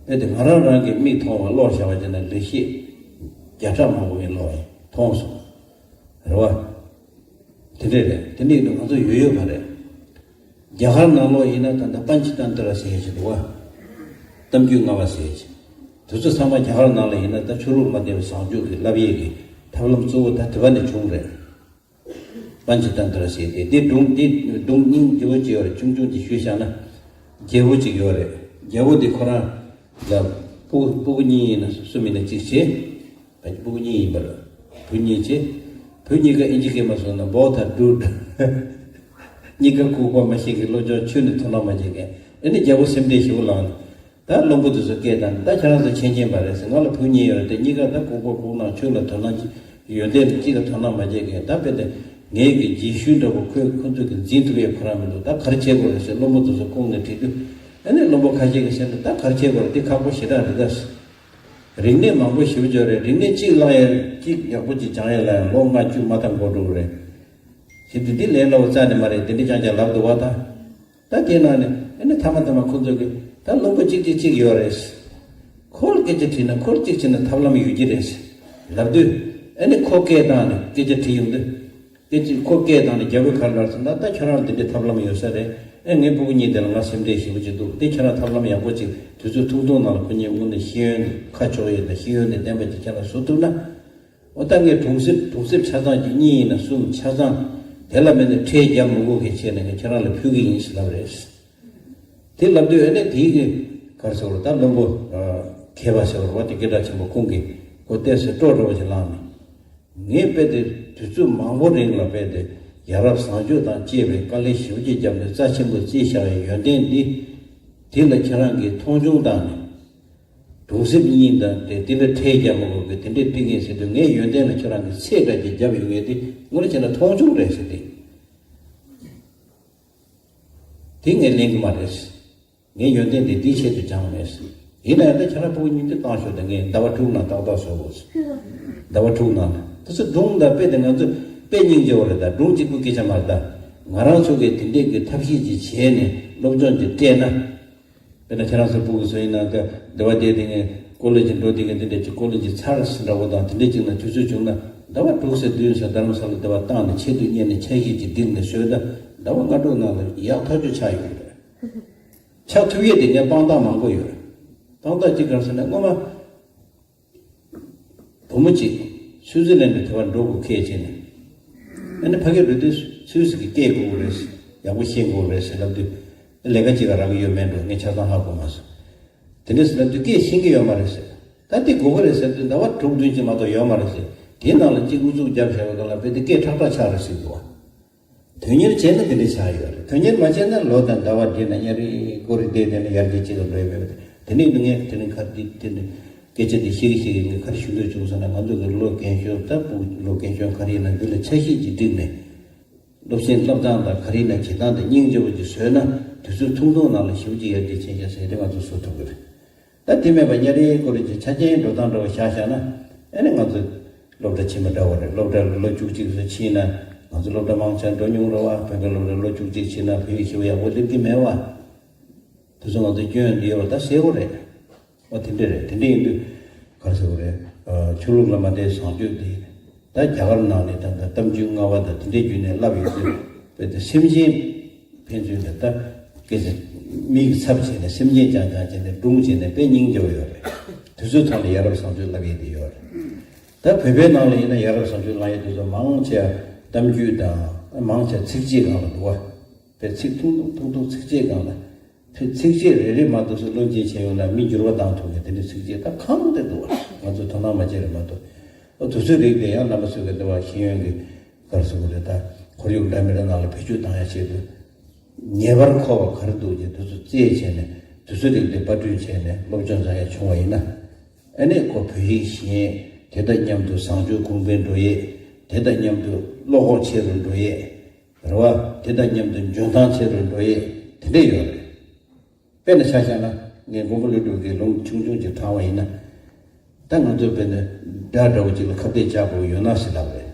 དཔེ་དེ་ང་རང་རང་གི་མིག་མཐོང་བ་ཀློག་བཞག་པ་བྱས་ན་ལེགས་བཤད་བརྒྱ་ཕྲག་མང་པོ་ངས་ཀློག་ཡིན་མཐོང་སོང་། རེད་བ། དེ་འདྲས་རེད། དེ་འདྲས་ཡིན་དུས་ང་ཚོ་ཡོད་ཡོད་མ་རེད། རྒྱ་གར་ནང་ལོགས་ཡིན་ན་ད་ལྟ་པཎ་ཆི་ཏན་ཏྲ་ཟེར་ཡས་ཅིག་འདུག་བ། གཏམ་རྒྱུད་ལྔ་པ་ཟེར་ཡས་ཅིག་དེ་ཚོ་ཚང་མ་རྒྱ་གར་ནང་ལ་ཡིན་ན་ད་ཆོས་ལུགས་མ་བརྟེན་པའི་བཟང་སྤྱོད་ཀྱི་བསླབ་ཡས་ཀྱི་ཐབས་ལམ་གཙོ་བོ་ད་དེ་བ་ནས་བྱུང་རེད། པཎ་ཆི་ཏན་ཏྲ་ཟེར་ཏེ་དེ་སྒྲུང་དེ་སྒྲུང་རྙིང་རྒྱས་པོ་ཅིག་ཡོད་རེད། ཆུང་ཆུང་ཅིག་ཞུས་བཞག་ན། རྒྱལ་པོ་ཅིག་ཡོད་རེད། རྒྱལ་པོ་དེ་ཁོ་རང་ལ་སྤུ་སྤུ་གུ་གཉིས་ཡིན་ན་སུ་མིན་ན་གཅིག་བྱས། ད་སྤུ་གུ་གཉིས་ཡིན་པ་རེད། བུ་གཉིས་བྱས། བུ་གཉིས་ཀ་ཨིན་ཇི་སྐད་མ་སོང་ན་བོ་ད་ཌུ་ཌ། གཉིས་ཀ་ལྐུགས་པ་མ་ཤེས་མཁན། སློབ་སྦྱོང་ཆོས་ནི་དོ་སྣང་མ་བྱེད་མཁན། ཨ་ནི་རྒྱལ་པོ་སེམས་ཁྲལ་ཞེ་པོ་ལངས་ནས། ད་བློན་པོ་དེ་ཚོ་སྐད་བཏང་ནས། ད་ཁྱེད་རང་ཚོ་མཁྱེན་མཁྱེན་པ་རེད་ཟེར། ང་ལ་བུ་གཉིས་ཡོད་རེད་དེ། གཉིས་ཀ་ད་ལྐུགས་པ་ལྐུགས་ནག་ཆོས་ལ་དོ་སྣང་ཅི། ཡོན་ཏན་ལ་གཅིག་ལ་དོ་སྣང་མ་བྱེད་མཁན། ད་དཔེ་དེ་ངའི་གི་རྗེས་ཤུལ་འདྲ་པོ་ཁོས་ཁོ་ཚོས་གི་འཛིན་ཐུབ་ཡས་ཁོ་རང་མི་འདུག་ད་ག་རེ་བྱེད་དགོས་རེད་ཟེར་བློན་པོ་དེ་ཚོ་ཁོང་ནས་དྲིས་དུས། ཨ་ནི་བློན་པོ་ཁ་ཤས་ཀྱིས་བཤད་ན། ད་ག་རེ་བྱེད་དགོས་རེད། དེ་ཁག་པོ་ཞེ་དྲག་རེད་ད། རིག་གནས་མང་པོ་ཞེ་པོ་ཅིག་ཡོད་རེད། རིག་གནས་གཅིག་བསླང་ཡས་གཅིག་ཡག་པོ་ཅིག་སྦྱང་ཡས་ལ་ཡང་ལོ་ལྔ་བཅུ་མ་མཐའ་འགོར་འགྲོ་གི་རེད། ཞེས་དུས་འདི་ལས་སླ་བོ་རྩ་ནས་མ་རེད། དེ་འདྲ་རྐྱང་རྐྱང་ལབ་འདུག་བ་ད། ད་དེ་ནང་ནས་ཨ་ནི་མཐའ་མ་མཐའ་མ་ཁོ་ཚོ་གིས་ད་བློན་པོ་གཅིག་གཅིག་གཅིག་ཡོད་རེད། ཁོ་ལ་སྐད་ཆ་དྲིས་ན་ཁོ་ལ་གཅིག་བྱས་ན་ཐབས་ལམ་ཡོད་ཀྱི་རེད་ལབ་དུས། ཨ་ནི་ཁོ་སྐད་བཏང་ནས་སྐད་ཆ་དྲིས་ཡོང་དུས། སྐད་ཆ་ཁོ་སྐད་བཏང་ནས་རྒྱལ་པོས་ག་རེ་ལབ་ཟེར་ན། ད་ཁྱོད་རང་ལ་འདི་འདྲའི་ཐབས་ལམ་ཡོད་ས་རེད། ཨེ་ངའི་སྤུ་གུ་གཉིས་དེ་ལ་ང་སེམས་ཁྲལ་ཞེ་པོ་ཅིག་འདུག་དེ་ཁྱོད་རང་ཐབས་ལམ་ཡག་པོ་ཅིག་དུས་ཚོད་ཐུང་ཐུང་ནང་ལ་ཁོ་གཉིས་དངོས་གནས་ཤེས་ཡོན་ཁ་ཕྱོགས་ཡས་དང་ཤེས་ཡོན་དང་ལྡན་པ་ཅིག་ཁྱེད་རང་བཟོ་ཐུབ་ན། འོ་ད་ངས་གྲོང་གསེབ་གྲོང་གསེབ་ཆ་ཚང་གཅིག་གཉིས་ཡིན་ན་གསུམ་ཆ་ཚང་། དེ་ལ་མེད་ན་ཁྲལ་རྒྱག་མི་དགོས་མཁན་བྱས་ནས་ངས་ཁྱེད་རང་ལ་ཕུལ་གི་ཡིན་ཟེར་ལབ་རེད། དེ་ལབ་དུས་ཨ་ནི་དེའི་གི་ག་རེ་ཟེར་བ་རེད། ད་བློན་པོ་མཁས་པ་ཟེར་བ་རེད་བ། དེ་སྐད་གྲགས་ཆེན་པོ་ཁོང་གིས་ཁོ་བལྟས་ཚེ་སྤྲོ་སྤྲོ་བ་ཞིག་ལངས་ནས། ངས་དཔེ་དེ་དུས་ཚོད་མང་པོ་རིང་ལ་དཔེ་དེ་ཡ་རབས་བཟང་སྤྱོད་དང་བཅས་པའི་དཀའ་ལས་ཞེ་པོ་ཅིག་བརྒྱབ་ནས་རྩ་ཆེན་པོ་བརྩིས་བཞག་པའི་ཡོན་ཏན་འདི། དེ་ལ་ཁྱེད་རང་གིས་མཐོང་ཆུང་བཏང་ནས། གྲོང་གསེབ་གཉིས་དང་དེ་དེ་ལ་ཁྲལ་རྒྱག་མི་དགོས་པའི་དེ་འདྲའི་ཕྲིན་ངེས་ཟེར་དུས། ངའི་ཡོན་ཏན་ལ་ཁྱེད་རང་གིས་ཚད་འདྲ་ཅིག་བརྒྱབ་ཡོང་ངེས་དེ་དངོས་གནས་བྱས་ན་མཐོང་ཆུང་རེད་ཟེར་ཏེ། དེ་ངས་ལེན་གྱི་མ་རེད། ངའི་ཡོན་ཏན་དེ་དེའི་ཆེད་དུ་སྦྱངས་མེད། ཡིན་ན་ཡང་ད་ཁྱེད་རང་སྤུ་གུ་གཉིས་འདི་བཏང་ཤོག་ད་ངས་ཟླ་བ་དྲུག་ནང་ཏག་ཏག་བཟོ་དགོས། ཟླ་བ་དྲུག་ནང་ལ། དེ་ཚོ་སྒྲུང་དང་དཔེ་དེ་ང་ཚོ་དཔེ་སྙིང་རྗེ་བོ་རེད། ད་སྒྲུང་གཅིག་པུ་སྐད་ཆ་མ་རེད། ད་ང་རང་ཚོ་གིས་དེ་འདྲས་ཀྱི་ཐབས་ཤེས་ཅིག་བྱས་ནས་སློབ་སྦྱོང་ཅིག་སྤྲད་ན། དཔེར་ན་ཁྱེད་རང་ཚོ་སྤུ་གུ་ཚོ་ཡིན་ན་ད་སྡེ་བ་དེ་དེ་ངས་ཀོ་ལེ་ཇི་འགྲོ་དེ་ག་དེ་འདྲས་ཅིག་ཀོ་ལེ་ཇི་ཚར་ཟིན་འདྲ་བོ་དང་དེ་འདྲས་ཅིག་ན་དུས་ཚོད་བྱུང་ན་ཟླ་བ་དྲུག་ཙམ་བདུན་ཙམ་རྡ་རམ་ས་ལ་སྡེ་བ་བཏང་ནས་ཆེད་དུ་གཉེར་ནས་འཆར་གཞི་ཅིག་བསྒྲིགས་ནས་བཟོས་ན་ཟླ་བ་ལྔ་དྲུག་ནང་ལ་ཡག་ཐག་ཆོད་ཆགས་ཡོང་གི་རེད། ཆགས་ཐུབ་ཡས་དེ་ངས་དཔང་རྟགས་མང་པོ་ཡོད། དཔང་རྟགས་གཅིག་ག་རེ་ཟེར་ན་སྔོན་མ། བུ་མོ་གཅིག་སུའུ་ཙི་ལན་ཌི་དེ་བར་འགྲོ་དགོས་ཁེལ་བྱས་ནས། ཨ་ནི་ཕ་གིར་འགྲོ་དུས་སུའུ་ཙི་གི་སྐད་དགོས་ཀྱི་རེད། ཡག་པོ་ཤེས་དགོས་རེད་ཟེར་ལབ་དུས། ལས་ཀ་གཅིག་ལ་རག་གི་ཡོད་མེད་འགྲོ་ངས་ཆ་ཚང་ཧ་གོ་མ་སོང་། དེ་འདྲས་ཟེར་ལབ་དུས་སྐད་ཤེས་ཀྱི་ཡོད་མ་རེད་ཟེར། ད་དེ་དགོས་ཀྱི་རེད་ཟེར་དུས་ཟླ་བ་དྲུག་བདུན་ཅིག་མ་གཏོགས་ཡོད་མ་རེད་ཟེར། དེའི་ནང་ལ་གཅིག་ཨུ་ཚུགས་རྒྱབ་བཞག་པའི་སྒང་ལ་དཔེ་དེ་སྐད་ཁྲག་ཁྲག་ཆགས་རེད་ཟེར་འདུག་བ། དོན་གཉེར་བྱས་ན་དེ་འདྲ་ཆགས་ཡོད་རེད། དོན་གཉེར་མ་བྱས་ན་ལོ་དང་ཟླ་བ་བགྲེས་ན་ཉ་རིག་ཀོ་རིག་བསྡད་བསྡད་ན་ཡར་རྒྱས་ཅིག་ལ་འགྲོ་ཡི་མེད་པ་དེ་ནས་ནི་ངས་དེ་རིང་ཁ་འདི་དེ་འདྲ་ སྐད་ཆ་དེ་ཤེས་ཀྱི་ཤེས་ཀྱི་ངས་ག་རེ་ཞུ་འདོད་བྱུང་ཟེར་ན། ང་ཚོ་གི་ལོ་རྒན་གཞོན་ད་ཕྲུ་གུ་ལོ་རྒན་གཞོན་ག་རེ་ཡིན་ན་འདི་ལ་ཆ་ཤས་ཅིག་བསྒྲིགས་ནས། སློབ་ཚན་བསླབ་སྟངས་དང་ག་རེ་ཡིན་ན་བྱེད་སྟངས་དང་སྙིང་རྗེ་པོ་ཅིག་བཟོས་ན། དུས་ཚོད་ཐུང་ཐུང་ནང་ལ་ཞེ་པོ་ཅིག་ཡར་རྒྱས་ཕྱིན་ཤག་ཟེར་དེ་ང་ཚོ་བཟོ་ཐུབ་ཀྱི་རེད། ད་དེ་མེད་པ་ཉ་རིའི་སྐོར་གྱི་ཆ་རྐྱེན་འགྲོ་སྟངས་འདྲ་བ་བཞག་བཞག་ན། ཨ་ནི་ང་ཚོ་སློབ་གྲྭ་ཕྱིན་པ་འདྲ་བོ་རེད། སློབ་གྲྭ་ལ་ལོ་བཅུ་གཅིག་ཙམ་ཕྱིན་ན། ང་ཚོ་སློབ་གྲྭ་མང་ཆེ་འགྲོ་མྱོང་རེད་བ། བོད་པའི་སློབ་གྲྭ་ལོ་བཅུ་གཅིག་ཕྱིན་ན་བོད་ཡིག་ཞེ་པོ་ཡག་པོ་སླེབས་ཀྱི་མེད་བ། དེ་ཚོ་ང་ཚོ་སྐྱོན་འདི་ཡོད་པ་ད་གསལ་པོ་རེད། ཨོ་དེ་འདྲ་རེད། དེ་འདྲ་ཡིན་དུས་ག་རེ་ཟེར་དགོས་རེད། ཨ་ཆོས་ལུགས་ལ་མ་དད་བཟང་སྤྱོད་དེ་ད་རྒྱ་གར་ནང་ནས་ད་ད་གཏམ་རྒྱུད་སྔ་བ་དང་དེ་འདྲའི་བརྒྱུད་ནས་བསླབས་ཡོད་དུས། དཔེ་དེ་སེམས་ཅན་ཕན་ཚུན་དེ་ད་སྐད་ཆ་མིག་གི་ཚབ་བྱས་ནས་སེམས་ཅན་རྐྱང་རྐྱང་བྱས་ནས་སྒྲུང་བྱས་ནས་དཔེ་སྙིང་རྗེ་པོ་ཡོད་རེད། དུས་ཚོད་ཐོག་ལ་ཡ་རབས་བཟང་སྤྱོད་བསླབ་ཡས་དེ་ཡོད་རེད། ད་བོད་པའི་ནང་ལ་ཡིན་ན་ཡ་རབས་བཟང་སྤྱོད་བསླབ་ཡས་དེ་ཚོ་མང་ཆེ་གཏམ་རྒྱུད་དང་མང་ཆེ་ཚིགས་བཅད་སྒང་ལ་འདུག་བ། དཔེ་ཚིག་ཐུང་ཐུང་ཐུང་ཐུང་ཚིགས་བཅད་སྒང་ལ། ཚིགས་བཅད་རེ་རེ་མ་གཏོགས་སུ་བློ་འབྱེད་བྱས་ཡོང་ན་མི་འགྱུར་བ་བཏང་ཐུབ་མཁན་དེ་འདྲའི་ཚིགས་བཅད་ད་གང་དེ་འདུག་བ། ང་ཚོ་དོ་སྣང་མ་བྱས་རེད་མ་གཏོགས། ཨོ་དུས་ཚོད་རིགས་དེ་ཡང་རྣམ་པ་ཚོ་གི་འདི་བ་ཤེས་ཡོན་གྱི་ག་རེ་ཟེར་དགོས་རེད། ད་ཁོར་ཡུག་འདྲ་མི་འདྲ་ནང་ལ་བེད་སྤྱོད་བཏང་ཡ་ཆེད་དུ། ངེས་པར་མཁོ་བ་ག་རེ་འདུག་ཅེས་དུས་ཚོད་བཙལ་བྱས་ནས་དུས་ཚོད་རིགས་དེ་པར་སྐྲུན་བྱས་ནས་སློབ་སྦྱོང་བྱ་ཡ་བྱུང་བ་ཡིན་ན། ཨ་ནི་ཁོ་བོད་ཡིག་ཤེས་ཡས། དེ་དང་མཉམ་དུ་བཟང་སྤྱོད་གོང་འཕེལ་འགྲོ་ཡས། དེ་དང་མཉམ་དུ་བློ་ཁོག་ཆེ་རུ་འགྲོ་ཡས། རེད་བ། དེ་དང་མཉམ་དུ་འཇོན་ཐང་ཆེ་རུ་འགྲོ་ཡས་དེ་འདྲ་ཡོད་རེད། དཔེར་ན་ཆ་བཞག་ན་ངས་མགོན་པོ་ཀླུ་སྒྲུབ་ཀྱི་ལུང་ཆུང་ཆུང་ཅིག་དྲངས་པ་ཡིན་ན། ད་ང་ཚོས་དཔེར་ན་དགྲ་འདྲ་བོ་ཅིག་ལ་ཁ་གཏད་བཅག་དགོས་ཡོད་ན་ཟེར་ལབ་རེད།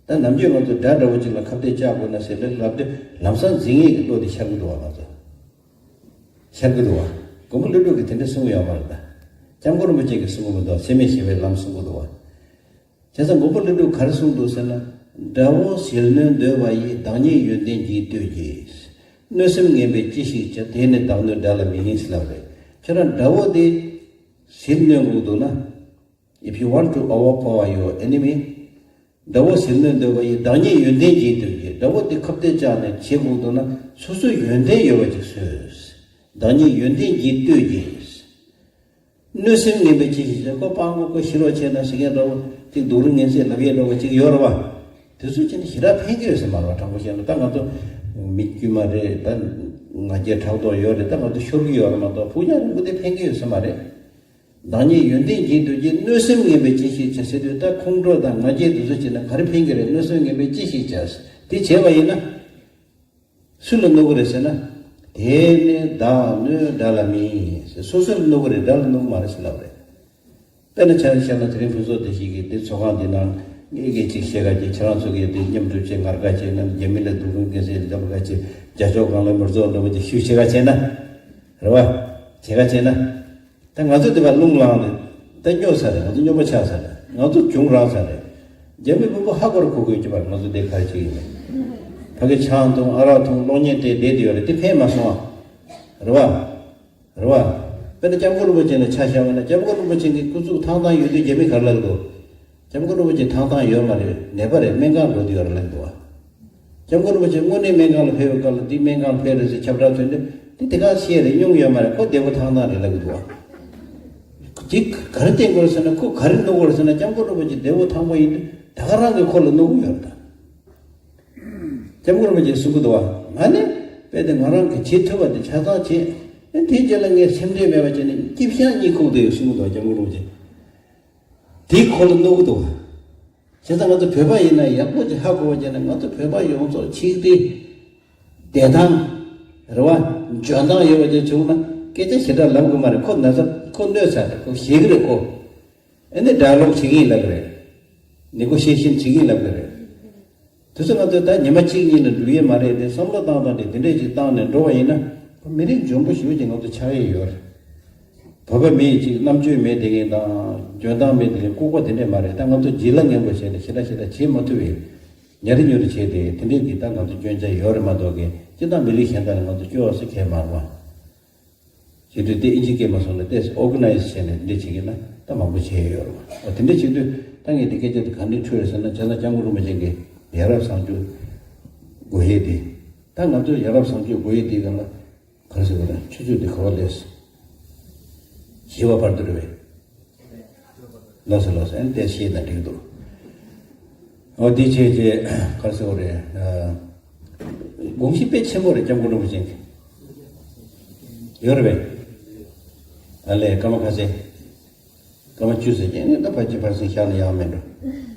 ད་ནམ་རྒྱུན་ང་ཚོ་དགྲ་འདྲ་བོ་ཅིག་ལ་ཁ་གཏད་བཅག་དགོས་ན་ཟེར་ལབ་ལབ་དུས་ལམ་སང་འཛིང་ངེས་ཀྱི་བློ་དེ་ཤར་གི་འདུག་བ། ང་ཚོ་ཤར་གི་འདུག་བ། མགོན་པོ་ཀླུ་སྒྲུབ་ཀྱིས་དེ་འདྲ་གསུང་གི་ཡོད་མ་རེད་ད། སྐྱབས་མགོན་རིན་པོ་ཆེ་གིས་གསུང་གི་མི་འདུག་སེམས་མེད་ཞི་བའི་ལམ་གསུང་གི་འདུག་བ། བྱས་ཙང་མགོན་པོ་ཀླུ་སྒྲུབ་ག་རེ་གསུངས་འདུག་ཟེར་ན། དགྲ་བོ་ཟིལ་གནོན་འདོད་པ་ཡིས། བདག་ཉིད་ཡོན་ཏན་གྱིས་བསྟོད་ཀྱི། གནོད་སེམས་ངན་པས་ཅི་ཞིག་བྱ། དེས་ནི་བདག་གནོད་དགྲ་ལ་མི་ཡིན་ཟེར་ལབ་རེད། ཁྱོད་རང་དགྲ་བོ་དེ་ཟིལ་གནོན་དགོས་འདུག་ན། If you want to overpower your enemy, དགྲ་བོ་ཟིལ་གནོན་འདོད་པ་ཡིས། བདག་ཉིད་ཡོན་ཏན་གྱིས་བསྟོད་ཀྱི། དགྲ་བོ་དེ་ཁ་གཏད་བཅག་ནས་བྱེད་དགོས་འདུག་ན། སོ་སོའི་ཡོན་ཏན་ཡོད་པ་ཅིག་བཟོས། བདག་ཉིད་ཡོན་ཏན་གྱིས་བསྟོད་ཀྱི། གནོད་སེམས་ངན་པས་ཅི་ཞིག་བྱ། ཁོ་སྤྲང་པོ་ཁོ་ཤི་རོགས་བྱས་ན་ཟེར་མཁན་འདྲ་བོ་ཅིག་སྡུག་རུས་ངན་ཚད་ལབ་ཡས་འདྲ་བོ་ཅིག་ཡོད་རེད་བ། དེ་ཚོ་ཅི་ནས་ཞེ་དྲག་ཕན་གྱི་ཡོད་ས་མ་རེད་བ། དྲང་པོ་བཤད་ན་ད་ང་ཚོ་མི་དཀྱུས་མ་རེད། ད་ང་རྒྱལ་ཕྲག་དོག་ཡོད་རེད། ད་ང་ཚོ་ཤོར་གྱི་ཡོད་རེད་མ་གཏོགས་ཕུགས་རྒྱང་རིང་པོ་དེ་ཕན་གྱི་ཡོད་ས་མ་རེད། བདག་ཉིད་ཡོན་ཏན་གྱིས་བསྟོད་ཀྱི། གནོད་སེམས་ངན་པས་ཅི་ཞིག་བྱ་ཟེར་དུས་ད་ཁོང་ཁྲོ་དང་ང་རྒྱལ་དེ་ཚོ་བྱས་ན་ག་རེ་ཕན་གྱི་རེད། གནོད་སེམས་ངན་པས་ཅི་ཞིག་བྱ། དེ་བྱས་པ་ཡིན་ན། སུ་ལ་གནོད་ཀྱི་རེད་ཟེར་ན། དེས་ནི་བདག་གནོད་དགྲ་ལ་མིན་ཟེར། སོ་སོ་ལ་གནོད་ཀྱི་རེད། དགྲ་ལ་གནོད་ཀྱི་མ་རེད་ཟེར་ལབ་རེད། དཔེར་ན་ཆ་བཞག་ན་དེ་རིང་ཕུན་ཚོགས་བདེ་སྐྱིད་ཀྱིས་འདི་ཚོགས་ཁང་འདི་ནང་ངེད་ཀྱིས་ཅིག་བཤད་ག་ཅིག་ཁྱེད་རང་ཚོ་གིས་འདི་མཉམ་སྒྲུབ་བྱེད་ངར་ག་ཅིག་ནམ་རྒྱ་མི་ལ་སྡུག་རུས་འགན་སེལ་འདབ་ག་ཅིག་རྒྱ་ཕྱོགས་གང་ལ་མི་རྫོགས་འདྲ་བོ་ཅིག་ཞུ་བྱེད་ག་བྱས་ན། རེད་བ། བྱེད་ག་བྱས་ན། ད་ང་ཚོ་འདི་བ་རླུང་ལངས་ནས་ད་སྨྱོ་ཚར་རེད། ང་ཚོ་སྨྱོ་པ་ཆགས་ཚར་རེད། ང་ཚོ་གྱོང་རག་ཚར་རེད། རྒྱ་མི་མང་པོ་ཧ་གོ་ར་གོ་དགོས་ཀྱི་བར་ང་ཚོ་འདི་ག་རེ་བྱེད་ཀྱི་ཡིན་མེད། ཕ་གི་ཆང་འཐུང་ཨ་རག་འཐུང་གློག་བརྙན་བལྟས་བསྡད་དེ་ཡོད་རེད། དེ་ཕན་མ་སོང་ཨ། རེད་བ། རེད་བ། དཔེར་ན་སྐྱབས་མགོན་རིན་པོ་ཆེ་ལ་ཆ་བཞག་པ་ན་སྐྱབས་མགོན་རིན་པོ་ཆེ་གི་སྐུ་གཟུགས་ཐང་ཐང་ཡོད་དུས་རྒྱ་མི་ག་རེ་ལབ་འདུག་སྐྱབས་མགོན་རིན་པོ་ཆེ་ཐང་ཐང་ཡོད་མ་རེད། ནད་པ་རེད། སྨན་ཁང་འགྲོ་དུས་ཡོད་རེད་ལབ་འདུག་བ། སྐྱབས་མགོན་རིན་པོ་ཆེ་དངོས་གནས་སྨན་ཁང་ལ་ཕེབས་པའི་སྐབས་ལ་འདི་སྨན་ཁང་ལ་ཕེབས་རེད་ཟེར་ཁྱབ་བསྒྲགས་ཐོན་དུས་འདི་དེ་ག་བཤད་རེད། སྙུང་ཡོད་མ་རེད། ཁོ་བདེ་པོ་ཐང་ཐང་རེད་ལབ་གི་འདུག་བ། འདི་ག་རེ་བསྟན་དགོས་རེད་ཟེར་ན། ཁོ་ག་རེ་གནོད་དགོས་རེད་ཟེར་ན། སྐྱབས་མགོན་རིན་པོ་ཆེ་བདེ་པོ་ཐང་པོ་ཡིན་དུས་ད་ག་རང་གིས་ཁོ་ལ་གནོད་གི་ཡོད་རེད་ད། སྐྱབས་མགོན་རིན་པོ་ཆེས་གསུང་གི་འདུག་བ། ང་ནི་དཔེ་དེ་ང་རང་གིས་བྱེད་ཐུབ་པ་དེ་ཆ་ཚང་བྱེད། ཨེ་དེའི་རྗེས་ལ་ངས་སེམས་ཁྲལ་མེད་པ་བྱས་ནས་སྐྱིད་ཤང་གཉིད་ཁུག་བསྡད་ཡོད་གསུང་གི་འདུག་བ། སྐྱབས་མགོན་རིན་པོ་ཆེ་དེ་ཁོ་ལ་གནོད་གི་འདུག་བ། བྱས་ཙང་ང་ཚོ་བོད་པ་ཡིན་ན་ཡག་པོ་ཅིག་ཧ་གོ་བ་བྱས་ན། ང་ཚོ་བོད་པ་ཡོངས་རྫོགས་ཆིག་སྒྲིལ་བདེ་ཐང་རེད་བ། འཇོན་ཐང་ཡོད་པ་ཅིག་བྱུང་ན་སྐད་ཆ་ཞེ་དྲག་ལབ་དགོས་མ་རེད། ཁོ་ན་ཚ་ཁོ་གནོད་ཚར་རེད། ཁོ་ཞེད་གི་རེད་ཁོ། ཨ་ནི་ཌའི་ལོག་བྱེད་ཀྱི་ཡིན་ལབ་གི་རེད། ནི་ཁོ་ཤེས་བཞིན་བྱེད་ཀྱི་ཡིན་ལབ་གི་རེད། དེ་ཚོ་ང་ཚོས་ད་ཉི་མ་གཅིག་གཉིས་ལ་འགྲུབ་ཡས་མ་རེད་དེ། བསམ་བློ་བཏང་སྟངས་དེ་དེ་འདྲས་ཅིག་བཏང་ནས་འགྲོ་བ་ཡིན་ན། མི་རིགས་འཇོན་པོ་ཞེ་པོ་ཅིག་ང་ཚོ་ཆགས་ཡས་ཡོད་རེད། བོད་པ་མི་ཡིས་ཅིག་རྣམ་དཔྱོད་མེད་དེ་གིན་དང་འཇོན་ཐང་མེད་དེ་གིན་ལྐུགས་པ་དེ་འདྲས་མ་རེད། ད་ང་ཚོ་བརྗེད་ལ་ངན་པོ་བྱས་ནས་ཞེ་དྲག་ཞེ་དྲག་བྱེད་མ་ཐུབ་པའི་ཉ་རི་ཉོ་རི་བྱས་ཏེ་དེ་འདྲས་ཀྱི་ད་ང་ཚོ་སྐྱོན་ཆ་ཡོད་རེད་མ་གཏོགས་གི། སྤྱིར་བཏང་མི་རིགས་གཞན་དག་ལ་ང་ཚོ་སྐྱོ་བ་སེ་གས་མ་རེད་བ། བྱེད་དུས་དེ་ཨིན་ཇི་སྐད་མ་སོང་ན་ཏེས་ཨོར་ག་ནའི་ཛི་བྱས་ནས་འདི་བྱེད་ཀྱི་ན་ད་མང་པོ་བྱས་ཡོད་རེད་བ། དེ་འདྲ་བྱེད་དུས་ད་ངས་འདི་སྐད་ཆ་དེ་ག་འདྲ་འཁྲུལ་རེད་ཟེར་ན། བྱས་ན་སྐྱབས་མགོན་རིན་པོ་ཆེ་གིས་ཡ་རབས་བཟང་སྤྱོད་དགོས་ཡས་དེ། ད་ང་ཚོས་ཡ་རབས་བཟང་སྤྱོད་དགོས་ཡས་དེ་ག་ལ་ག་རེ་ཟེར་བ་རེད། ཆུ་ཚོད་འདི་ག་བ་ལས་བཞི་པ་བར་དུ་རེད་བས། ལགས་སོ་ལགས་སོ། ཨ་ནི་དེ་ཤེས་ན་འགྲིག་འདུག་འོ་དེ་བྱས་རྗེས་ག་རེ་ཟེར་བ་རེད། ཨ་དགོངས་གཞི་དཔེ་ཆེན་པོ་རེད། སྐྱབས་མགོན་རིན་པོ་ཆེ་གི་ཡོད་རེད་པས། ཨ་ལས་ཀརྨ་ཁ་ཆེ། སྐར་མ་བཅུ་ཟེར་གྱི་ནི་ད་ཕལ་ཆེར་ཕར་ཕྱིན་བཞག་ན་ཡག་མེད་འགྲོ།